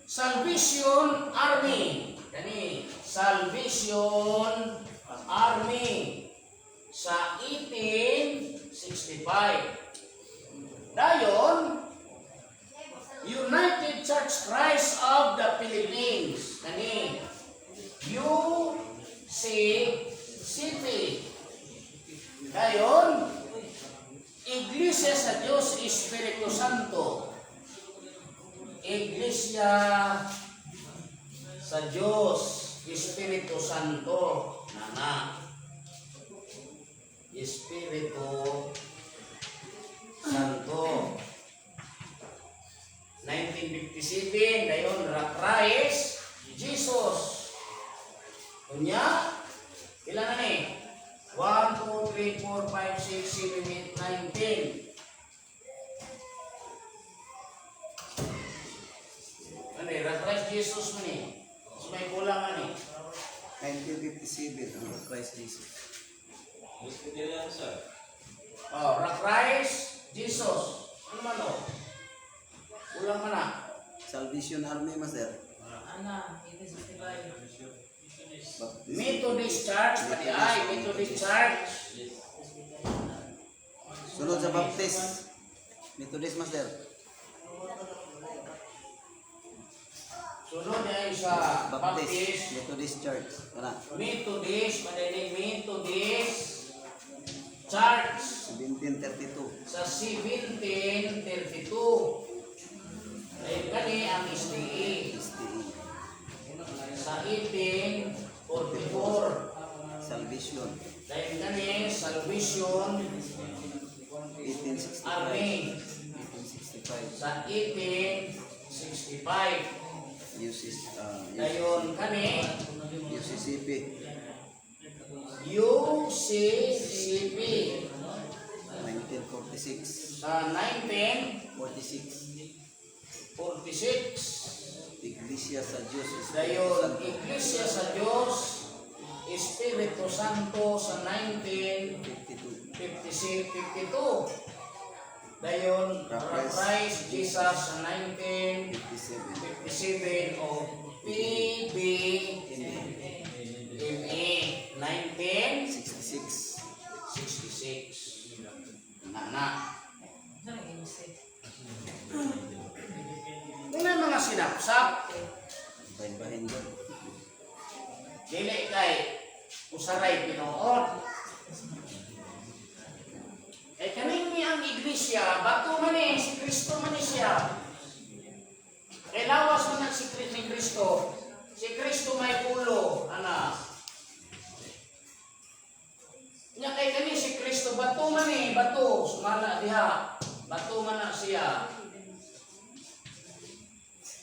Salvation Army. Kani, Salvation Army sa 1865. Dayon, United Church Christ of the Philippines. Kani, UCCP. Dayon, Iglesia sa Dios Espiritu Santo. Iglesia sa Diyos Espiritu Santo. Nana. Espiritu Santo. 1957, dayon Christ Jesus. Unya, ilan na ni? 1, 2, 3, 4, 5, 6, 7, 8, 9, 10. Ano eh, Christ Jesus man eh. So may kulang ano eh. 1957, ang Christ Jesus. Presbyterian, sir. Oh, Christ Jesus. Ano man oh? Kulang man ah. Salvation Army, Master. Ana, 1865. Baptist. Methodist Church, pati ay, Methodist Church. Sunod sa Baptist. Methodist, Master. Sunod ay sa Baptist. Baptist. Methodist Church. Wala. Methodist, madali Methodist Church 1732. sa 1732. Ayun kani ang SDE SDE. sa 1844. Salvation. Dahil kani Salvation 1865. Army 1865. sa 1865. UC, Dayon kani UCCP. UCCP 1946. sa 1946. 46. Iglesia sa Diyos. Espiritu Dayon Santo. Iglesia sa Dios Espiritu Santo sa 1956 52. 52. Dayon Christ. Christ Jesus sa 1957 57. o PBME 1966. 66. Nana. Saan ang MC? Una mga sinapsap, Bahin-bahin doon. dili kay usaray tinuod. Eh kaning ni ang iglesia, bato man eh, si Kristo man eh siya. Kay lawas man na si ni Kristo. Si Kristo may ulo, ana. Nya kay kani si Kristo bato man ni, bato sumala diha. Bato man na siya.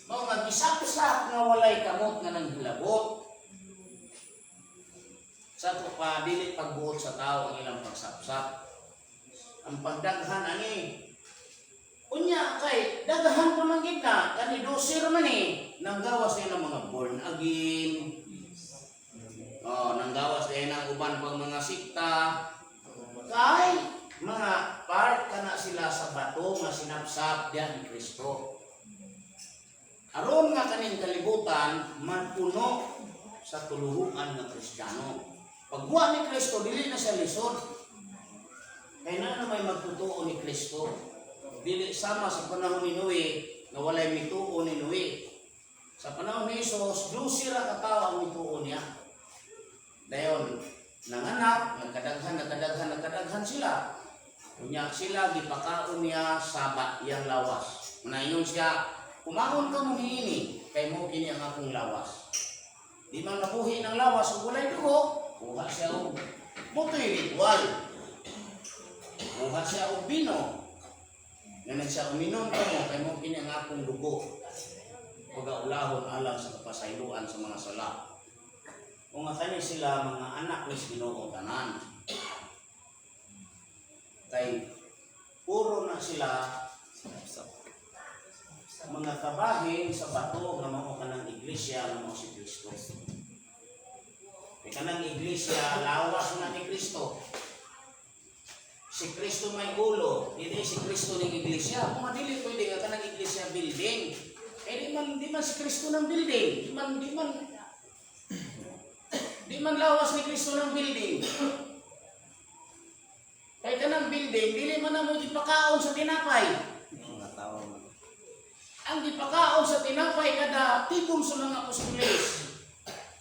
Mao nga gisap-sap nga walay kamot nga nanghilabot. Sa ato pa dili pagbuot sa tao ang ilang pagsapsap. Ang pagdaghan ani. Unya kay daghan pa man gid na kani 12 ra man eh nanggawas niya ng mga born again. Oh, nanggawas din ang uban pang mga sikta. Kay mga part kana sila sa bato nga sinapsap diyan ni Kristo. Aron nga kaning kalibutan mapuno sa tuluhuan nga Kristiyano. Pagbuhat ni Kristo dili na siya lisod. Kay na may magtutuo ni Kristo. Dili sama sa panahon ni Noe nga walay mituo ni Noe. Sa panahon ni Jesus, 12 ra ka tawo ang mituo niya. Dayon, nanganak, nagkadaghan, nagkadaghan, nagkadaghan sila. Unya sila gipakaon niya sa iyang lawas. Naingon siya, "Kumaon ka mo niini, kay mo kini ang akong lawas." Di man nabuhi ng lawas ug walay dugo, kuha siya og motoy ritual. Kuha siya og bino. Nga siya, "Uminom ka mo, kay mo kini ang akong dugo. Pagaulahon alang sa kapasayloan sa mga sala." O nga kani sila mga anak ni Ginoo tanan. Kay puro na sila mga kabahin sa bato nga mao kanang iglesia nga mao si Kristo. Kay kanang iglesia lawas na ni Kristo. Si Kristo may ulo, dili si Kristo ning iglesia. Kung dili pwede nga kanang iglesia building. Eh di man si Kristo ng building, di man lawas ni Kristo ng building. Kay kanang building, dili man na mo gipakaon sa tinapay. Mga tao man. Ang gipakaon sa tinapay kada tigom sa mga apostoles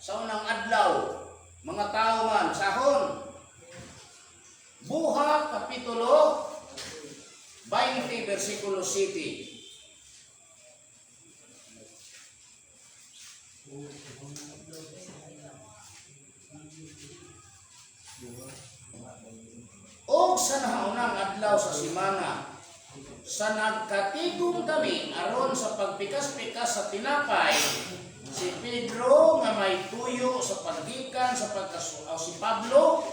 sa unang adlaw, mga tao man, sahon. Buhat Kapitulo 20, versikulo 7. Og sa nahaunang adlaw sa simana, sa nagkatigom kami aron sa pagpikas-pikas sa tinapay, si Pedro nga may tuyo sa paggikan sa pagkasu o si Pablo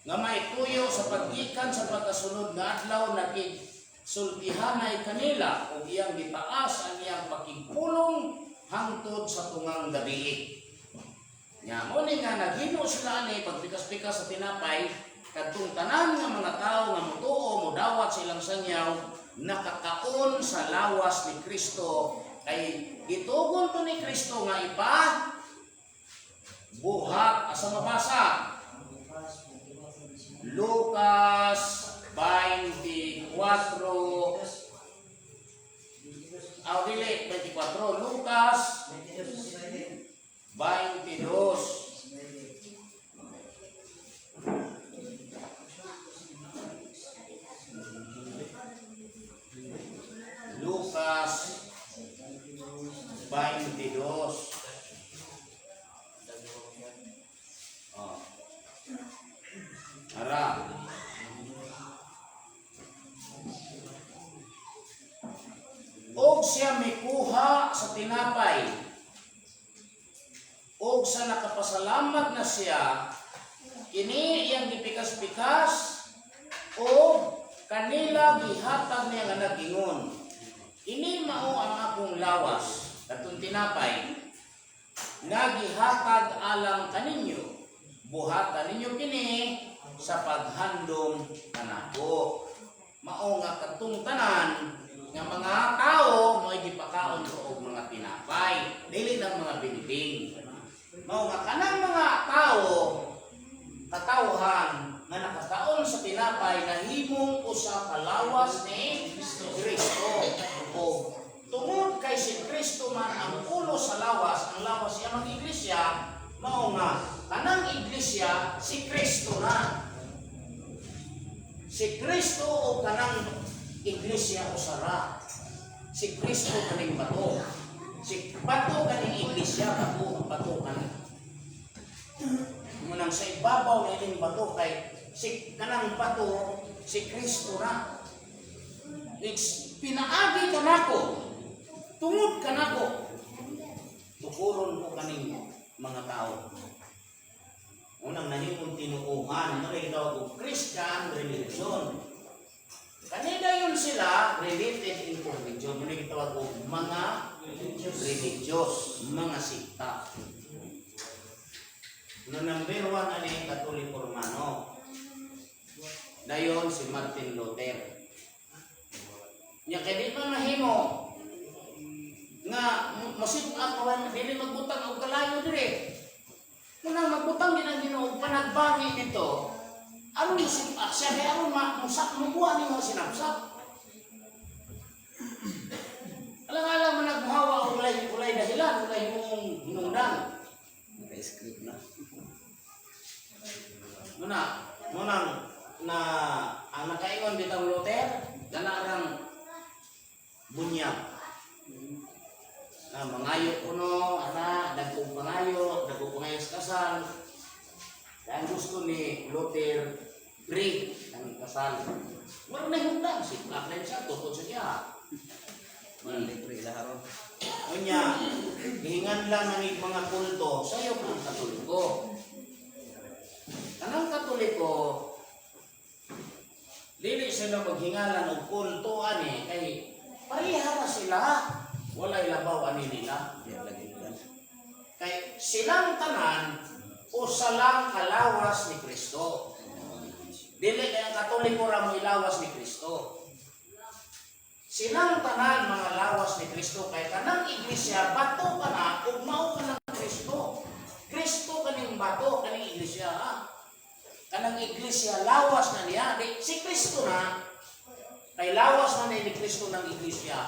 nga may tuyo sa paggikan sa pagkasunod nga adlaw nakigsultihanay kanila ug iyang gitaas ang iyang pakigpulong hangtod sa tungang gabi. Nya mo ni nga naghimo sila ani pagpikas-pikas sa tinapay, kadtong tanan nga mga tawo nga motuo modawat sa ilang sangyaw nakakaon sa lawas ni Kristo, kay gitugon to ni Kristo nga ipa buhat. Asa mabasa? Lucas 24. Aw, dili 24, Lucas 22. Lucas 22. Oh. Ara. Og siya mikuha sa tinapay. Og sa nakapasalamat na siya, kini iyang gipikas-pikas og kanila gihatag niya nga nagingon, "Ini mao ang akong lawas," katong tinapay, "nga gihatag alang kaninyo. Buhatan ninyo kini sa paghandom kanako." Mao nga katong tanan nga mga tao mo'y gipakaon og mga tinapay, dili ng mga building. Mao nga kanang mga tao, katawhan nga nakakaon sa tinapay, nahimong usa ka lawas ni Kristo. O tungod kay si Kristo man ang ulo sa lawas, ang lawas siya mang iglesia, mao nga kanang iglesia si Kristo na. Si Kristo o kanang iglesia usara. Si Kristo kaning bato. Si bato kaning iglesia, bato, bato kani. Munang sa ibabaw na ining bato kay si kanang bato si Kristo na. It's pinaagi kanako. Tungod kanako. Tukuron ko kaning mga tao. Unang nahimong tinuuhan, no ikaw og Christian religion. Kanina yun sila related into religion. Muna gitawag og mga religious, mga sikta. No number one ani Katoliko Romano. Dayon si Martin Luther. Nya kay di man mahimo nga masip-an ko dili magbutang og kalayo dire. Munang magbutang din ang Ginoo og panagbangi dito. Aron isip siya kay aron ma musak mukuha nimo sinapsap. Alang-alang man nagmuhawa og ulay dahilan, ulay mong hinungdan. Naka-script na. Muna, munang na ang nakaingon bitang Luther, gana rang bunyag. Na mangayo kuno, ana, dagkong pangayo sa kasal. Kaya ang gusto ni Luther, free ang kasal. Wala na hundang, si Blackline siya, tukod sa niya. Wala libre ila haron. Unya, gihingan lang ang mga kulto, sayo po ang Katoliko. Kanang Katoliko, dili sila maghingalan og kulto ani kay pareha ra sila. Walay labaw ani nila. Di lagi kan. Kay silang tanan usa lang kalawas ni Kristo. Dili kay ang Katoliko ra mo ilawas ni Kristo. Silang tanan mga lawas ni Kristo kay kanang iglesia bato ka na ug mao ka ng Kristo. Kristo kaning bato kaning iglesia, ha. Kanang iglesia lawas na niya. Di, si Kristo na kay lawas na ni Kristo ng iglesia.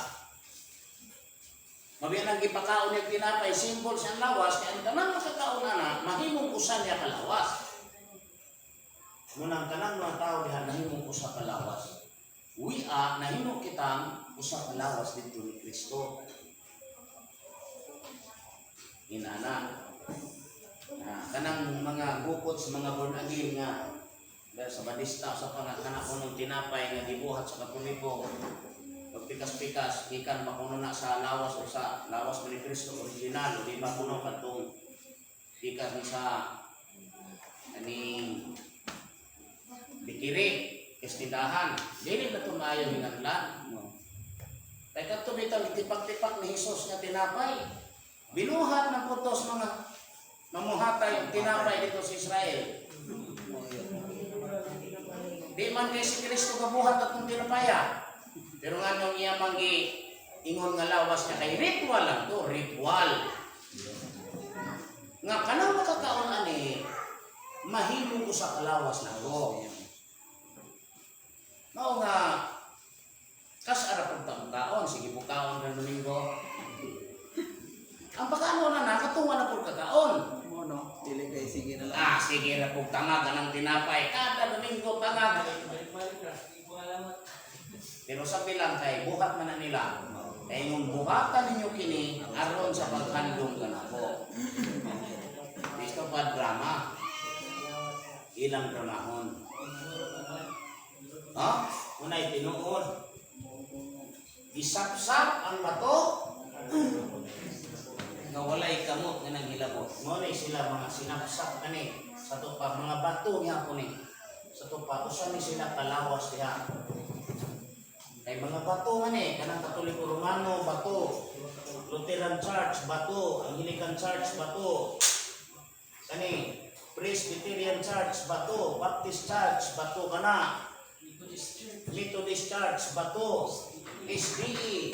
Mabiyan ang gipakaon niya tinapay, symbol siyang lawas, kaya ang tanang makakaon na, mahimong usa niya kalawas. Munang tanang mga tao diha nahimong usa kalawas. We are, nahimo kitang usa kalawas dito ni Kristo. Inana. Na, kanang mga gukod sa mga born again nga dahil sa badista sa pangakana ko ng tinapay nga gibuhat sa Katoliko, pagpikas-pikas gikan pa kuno na sa lawas o sa lawas ni Kristo original o di ba kuno kadtong gikan sa ani bikiri kestindahan, dili na tumayo hinanglan No. kay kadto bitaw tipak-tipak ni Hesus nga tinapay, binuhat ng putos mga mamuhatay og tinapay dito sa Israel. Mo yun. Di man kay si Kristo kabuhat atong tinapaya. Pero nga nung iya manggi ingon nga lawas niya kay ritual lang to, ritual. Nga kanang makakaon ani mahimo ko sa kalawas nako. Mao nga kas ara pag taon, sige po kaon ng Domingo. Ang pagkaano na nakatunga na pud kakaon. Mo no, dili kay sige na lang. Ah, sige na pug tangag anang tinapay. Kada Domingo tangag. Balik-balik ra. Hindi ko alamat. Pero sa bilang kay buhat man na nila. Kay yung buhatan ninyo kini aron sa paghandom kanako. Dito pa drama. Ilang dramahon. Ha? Unay tinuod. Gisapsap ang bato Nga walay kamot nga nanghilabot. Mo ni sila mga sinapsap kani sa tupa mga bato niya po ni. Sa tupa usa ni sila kalawas diha. Kay mga bato man eh, kanang Katoliko Romano bato, Lutheran Church bato, Anglican Church bato. Kani Presbyterian Church bato, Baptist Church bato kana, Methodist Church bato, SDE,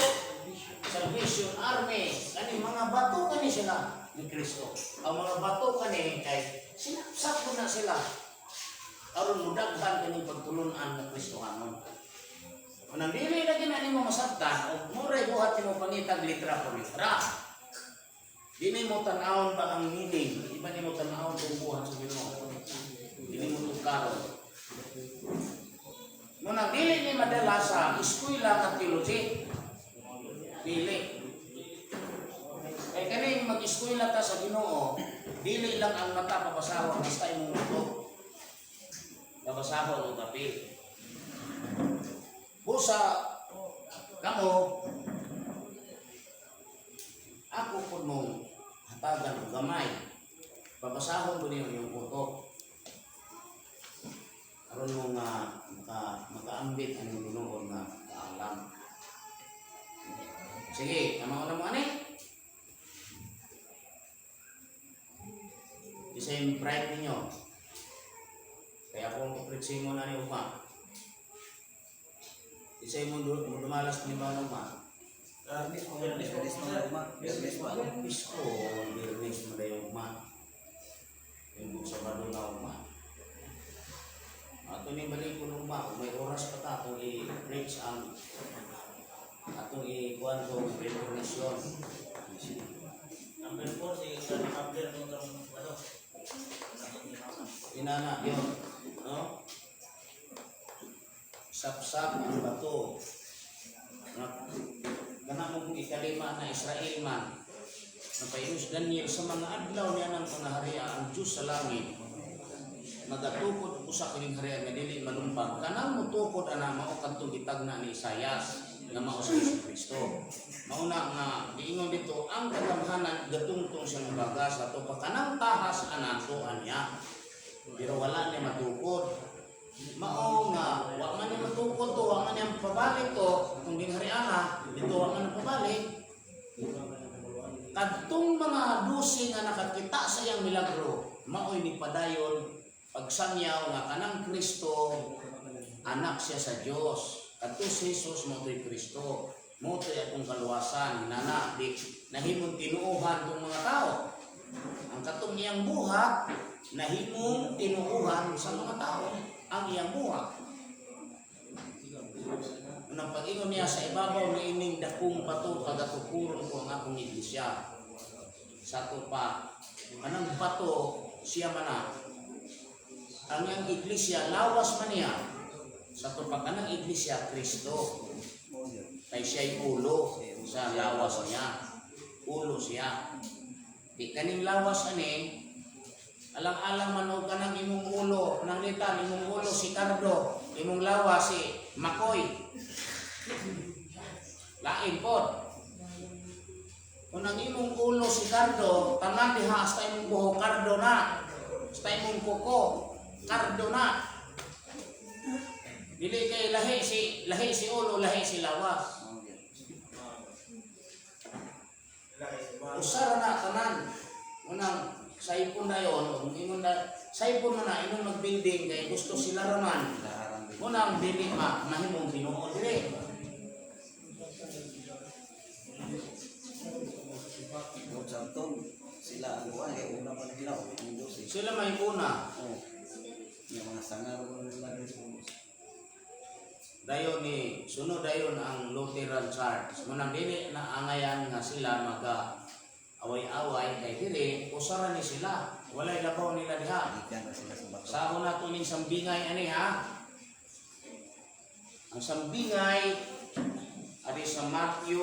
Salvation Army, kani mga bato kani sila ni Kristo. Ang mga bato kani kay sinapsap ko na sila aron mudaghan kaning pagtulun-an ng Kristohanon. Kung ang dili lagi na nimo masabtan og muray buhat nimo pangitag litra por litra. Dili mo tan-awon ba ang meaning, iba nimo tan-awon kung buhat sa Ginoo. Dili mo tugkaron. Muna dili ni madala sa eskwela nga theology. Dili. Dili lang ang mata pabasahon, basta imong utok. Pabasahon og papel. Busa kamo, ako pud mong hatagan og gamay. Babasahon ko niyo yung utok. Aron mo nga makaambit ang tinuod nga kaalam. Sige, tama na mo ani. Isa yung pride ninyo. Kaya kung ipreach mo na ni Uma. Isa yung mo dumalas ni ba Uma. Biyernes pa ugma. Biyernes pa. Isko, Biyernes mo na yung Uma. Yung Sabado na Uma. Ato ni balik ko Uma, kung may oras pa ta, atong i-preach ang atong i-kuan ko reformation. Number 4, si Sir Abler kung karong ano. Inana, yun. No? Sapsap ang bato. Na, kana mo kung ikalima na Israel man. Napayos Daniel sa mga adlaw niya ng pangaharia ang Diyos sa langit. Nagatukod usa kining harian nga dili malumpag. Kanang motukod ana mao kadtong gitagna ni Isayas nga mao si Hesus Kristo. Mauna nga giingon dito ang kagamhanan gatungtong siyang bagas ato pa kanang tahas ana tuan niya. Pero wala niya matukod. Mao nga, wa man niya matukod to, wa man niya pabalik to, kung ginghariana, dito wa man pabalik. Kadtong mga dusi nga nakakita sa iyang milagro, maoy ni padayon pagsangyaw nga kanang Kristo anak siya sa Dios. Kadto si Jesus mo to'y Kristo. Mo to'y atong kaluwasan, nana di nahimong tinuohan tong mga tao. Ang katong iyang buhat nahimong tinuohan sa mga tao ang iyang buhat. Unang pag-ingon niya sa ibabaw ni ining dakong bato pagatukuron ko ang akong iglesia. Sa ato pa, kanang bato siya man na. Ang iyang iglesia lawas man niya. Sa ato pa kanang iglesia Kristo. Kay siya'y ulo sa lawas niya. Ulo siya. Di kaning lawas ani, alang-alang man og kanang imong ulo, nanglitan imong ulo si Cardo, imong lawas si Makoy. Lain pod. Kung ang imong ulo si Cardo, tanan diha hasta imong buhok Cardo na. Hasta imong kuko, Cardo na. Dili kay lahi si ulo, lahi si lawas. Usara na tanan. Unang saipon na yon, kung ingon na saipon na na imong magbuilding kay gusto sila raman. Laharan din. Unang dili ma mahimong tinuod dili. Lord Santon, sila ang kuan kay una pa na sila oh, ang Diyos eh. Sila may una. Oh. Yung mga sangar ko nila diri sa ubos. Dayon ni sunod dayon ang Lutheran Church. Munang dili na angayan nga sila maga away-away kay dili usara ni sila. Walay labaw nila diha. Gikan ra sila sa bato. Sa una to ning sambingay ani ha. Ang sambingay adi sa Matthew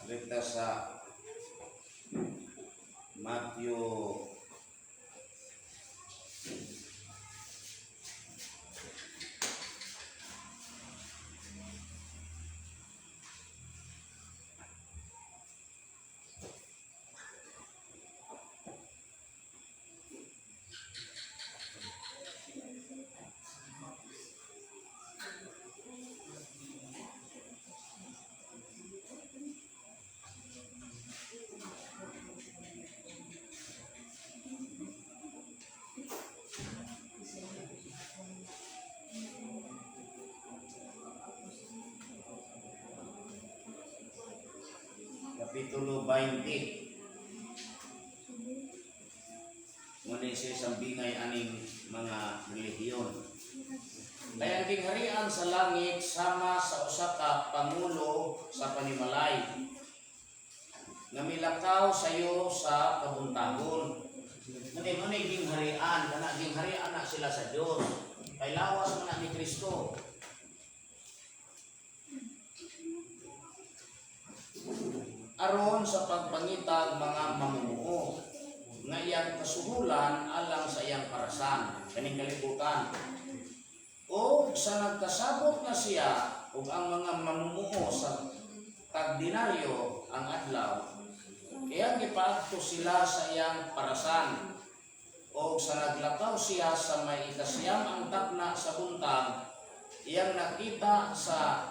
Alita sa Matthew Kapitulo 20. Ngunit siya isang bingay aning mga relihiyon. Kaya ang gingharian sa langit sama sa usa ka pangulo sa panimalay nga milakaw sayo sa kabuntagon. Ngani mo ni gingharian, kana gingharian na sila sa Dios. Kay lawas man na ni Kristo. Aron sa pagpangitag mga mamumuo nga iyang kasuhulan alang sa iyang parasan kaning kalibutan. O sa nagkasabot na siya ug ang mga mamumuo sa tagdinaryo ang adlaw, iyang gipaadto sila sa iyang parasan. O sa naglakaw siya sa may ikasiyam ang takna sa buntag, iyang nakita sa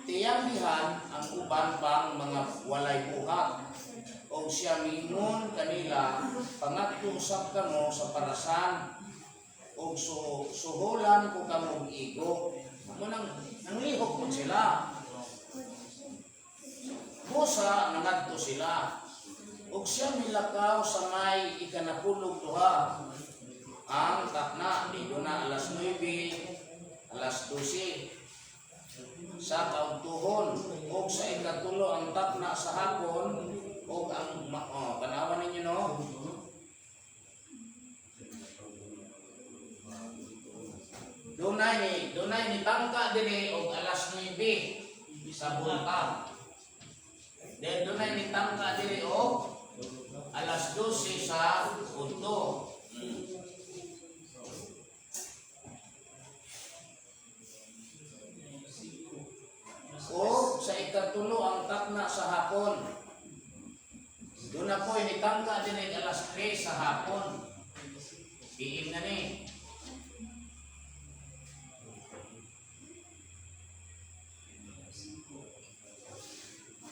tiyanggihan ang uban pang mga walay buhat. O siya miingon kanila, "Pangadto usab kamo sa parasan og suhulan ko kamo og igo." Mo nang nanglihok po sila. Busa nangadto sila. Og siya milakaw sa may ikanapulog duha ang takna, dito na alas 9, alas 12 sa kaugtuhon, og sa ikatulo ang takna sa hapon og ang oh, tanawan ninyo, no. Dunay ni tangka dinhi og alas 9 sa buntag. Then dunay ni tangka dinhi og alas 12 sa udto. O sa ikatulo ang takna sa hapon. Doon na po, initangka din ay alas 3 sa hapon. PM na ni.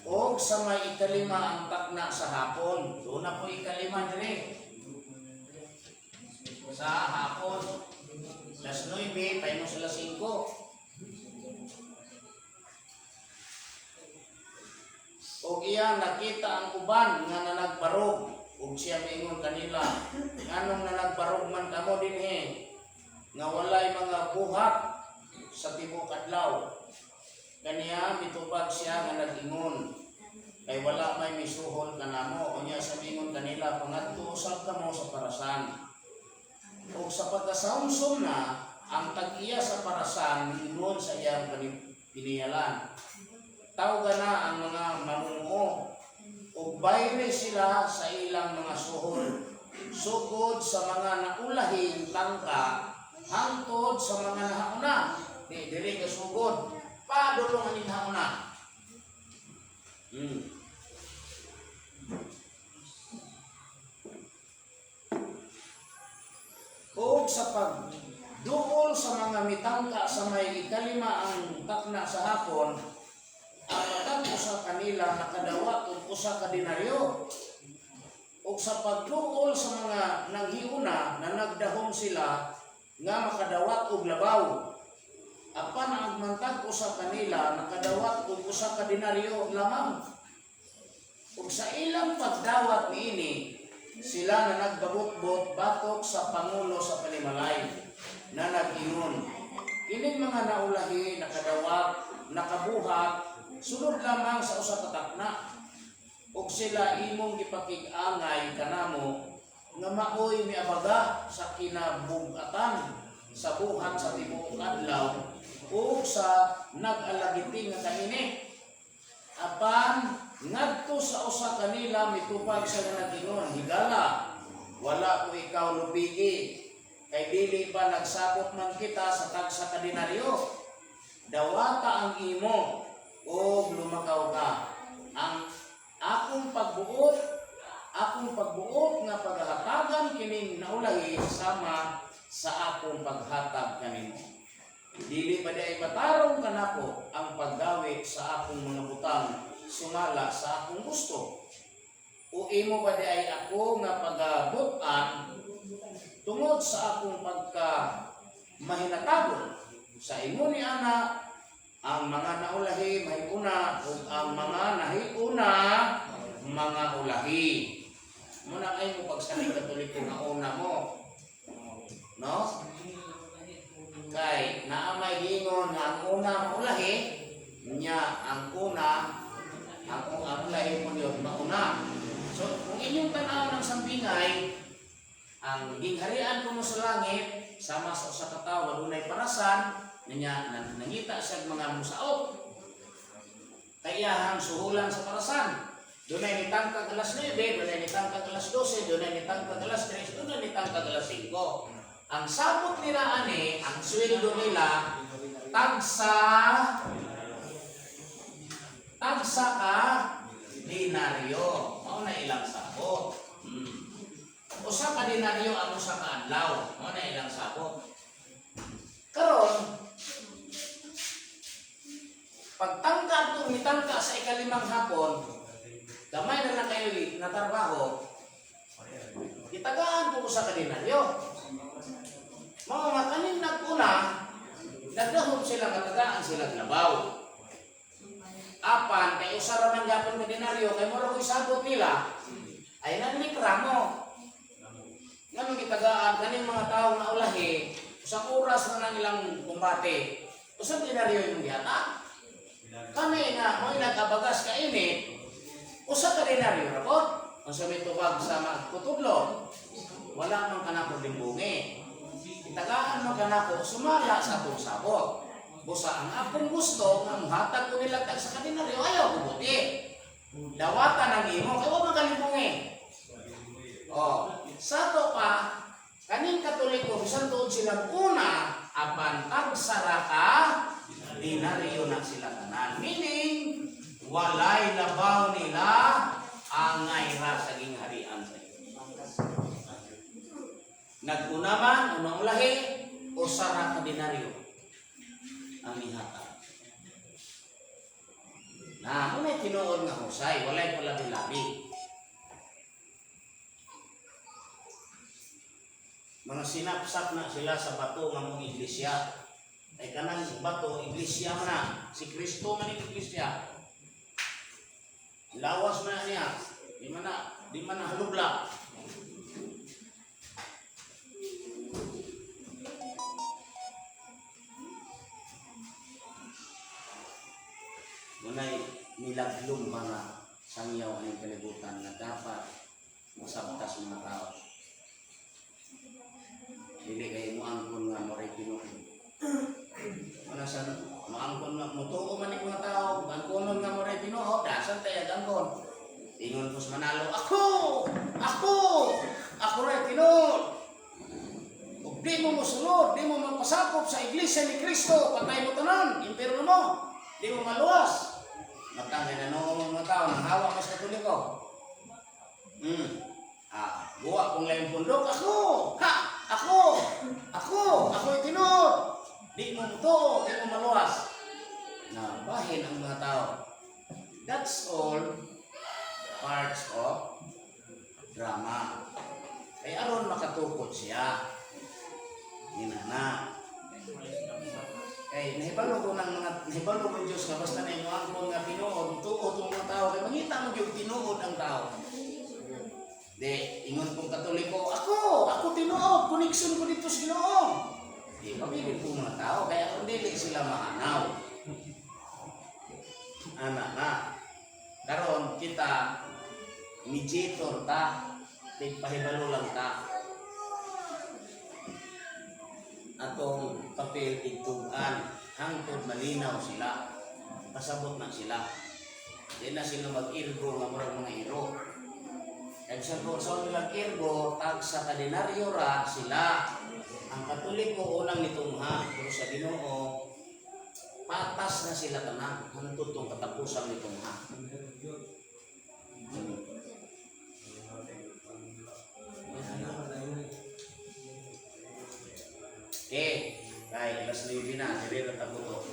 O sa may ikalima ang takna sa hapon. Doon na po ikalima dire. Sa hapon. Alas 9, tayo sa alas 5. Og iya nakita ang uban nga nanagbarog, ug siya miingon kanila, "Nganong nanagbarog man kamo dinhi nga walay mga buhat sa tibuok adlaw?" Kaniya mitubag siya nga nag-ingon, "Kay wala may misuhol kanamo." Unya sa miingon kanila, "Pangadto usab kamo sa parasan." Ug sa pagkasawmsom na, ang tag-iya sa parasan miingon sa iyang piniyalan, "Tawga na ang mga mamumuo ug bayre sila sa ilang mga suhol, sugod sa mga naulahing tangka hangtod sa mga nahauna." Di diri ka sugod, padulong aning hauna. Ug sa pagduol sa mga mitangka sa may ikalima ang takna sa hapon, ang matag usa kanila nakadawat og usa ka denaryo. Ug sa pagduol sa mga nanghiuna na nagdahom sila nga makadawat og labaw. Apan ang mantag usa kanila nakadawat og usa ka denaryo lamang. Ug sa ilang pagdawat niini, sila na nagbabot-bot batok sa pangulo sa panimalay na nag-ingon, "Kining mga naulahi nakadawat, nakabuhat sulod lamang sa usa ka takna, ug sila imong gipakig-angay kanamo nga maoy miabaga sa kinabugatan sa buhat sa tibuok adlaw ug sa nag-alagiti nga kainit." Apan ngadto sa usa kanila mitupag sa nga nag-ingon, "Higala, wala ko ikaw lubigi, kay dili ba nagsabot man kita sa tagsa ka denaryo? Dawata ang imo ug lumakaw ka. Ang akong pagbuot nga paghatagan kining naulahi sama sa akong paghatag kanimo. Dili ba diay matarong kanako ang paggawi sa akong mga butang sumala sa akong gusto? O imo ba diay ako nga pagabutan tungod sa akong pagka mahinatagon?" Sa ingon ni ana, ang mga naulahi mahiuna ug ang mga nahiuna Mga ulahi. Muna ay mo pagsalig Katoliko nga una mo. No? Kay naamay giingon nga ang una maulahi, nya ang una ang ulahi mo yun mauna. So kung inyong tanaw ng sambingay, ang gingharian kuno sa langit sama sa usa ka tawo nga dunay parasan niya nangita siya mga musaok. Kaya ang suhulan sa parasan. Dunay nitangkag alas 9, dunay nitangkag alas 12, dunay nitangkag alas 3, dunay nitangkag alas 5. Ang sabot nila ani, ang sweldo nila, tagsa tagsa ka dinaryo. Mao na ilang sabot. Usa ka dinaryo ang usa ka adlaw. Mao na ilang sabot. Karon, pagtangka itong nitangka sa ikalimang hapon, gamay na lang kayo natarbaho, itagaan ko sa kadinaryo. Mga nga kaning naguna, nagdahom sila nga tagaan sila labaw. Apan, kay usa ra man gapon ka denaryo, kay mura ko'y sabot nila, ay nanlikramo. Nganong gitagaan kaning mga tao nga ulahi, usang oras na nang ilang kumbate, usang denaryo yung gihatag. Kami nga mo'y nag-abagas kainit, usa ka denaryo ra po. Unsa may tubag sa magkutudlo, wala man kanako limbungi. Itagaan man kanako sumala sa atong sabot. Busa ang akong gusto nga muhatag ko nila tag sa kadenaryo, ayaw ko buti. Dawatan ang imo kay wa man kalimbungi. Oh, sa to pa kaning Katoliko bisan tuod sila una apan tagsara ka dinaryo na sila tanan. Meaning walay labaw nila angay ra sa gingharian sa Diyos. Nag-una man, unang lahi, usa ra ka denaryo ang nihatag. Na, muna tinuod nga husay, walay palabi-labi. Mga sinapsap na sila sa bato nga mong iglesia. Ay kanang bato, iglesia man na. Si Kristo man ang iglesia. Lawas man na niya. Di man na halubla. Muna'y nilaglong mga sangyaw ang kalibutan na dapat masabtas mga tao. Dili kay mo angkon nga mo ray tinuod. Wala sa maangkon nga mutuo man ni mga tao, angkonon nga mo ray tinuod, dasan tayo angkon. Ingon ko sa Manalo, ako! Ako! Ako ray tinuod. Ug di mo mosunod, di mo magpasakop sa Iglesia ni Kristo, patay mo tanan, impierno mo. Di mo maluwas. Matang kay nanoong mga tao, nang hawak ka sa Katoliko. Ah, buwa kong layong pundok, ako! Ha! Ako! Ako! Ako'y tinuod! Di mo mutuo, di mo maluwas. Na bahin ang mga tao. That's all parts of drama. Kaya aron makatukod siya. Ninana. Kay nahibalo ko ng mga nahibalo ko Diyos nga basta na imo angkon nga tinuod, tuod ang mga tao kay mangita mo gyud tinuod ang tao. Di ingon kong Katoliko, ako, ako tinuod, connection ko dito sa Ginoo. Di pabilin po mga tao kaya kung dili sila maanaw. Ana na. Karon kita mediator ta, tigpahibalo lang ta. Atong papel tigtugan hangtod malinaw sila, pasabot na sila. Di na sila mag-irgo nga murag mga iro. Kaya sa kung sa nilang irgo, tag sa kadenaryo ra sila. Ang Katoliko unang nitungha, pero sa Ginoo patas na sila tanan hangtod tong katapusan nitungha. Okay, kay alas 9 na, dire na tabuto.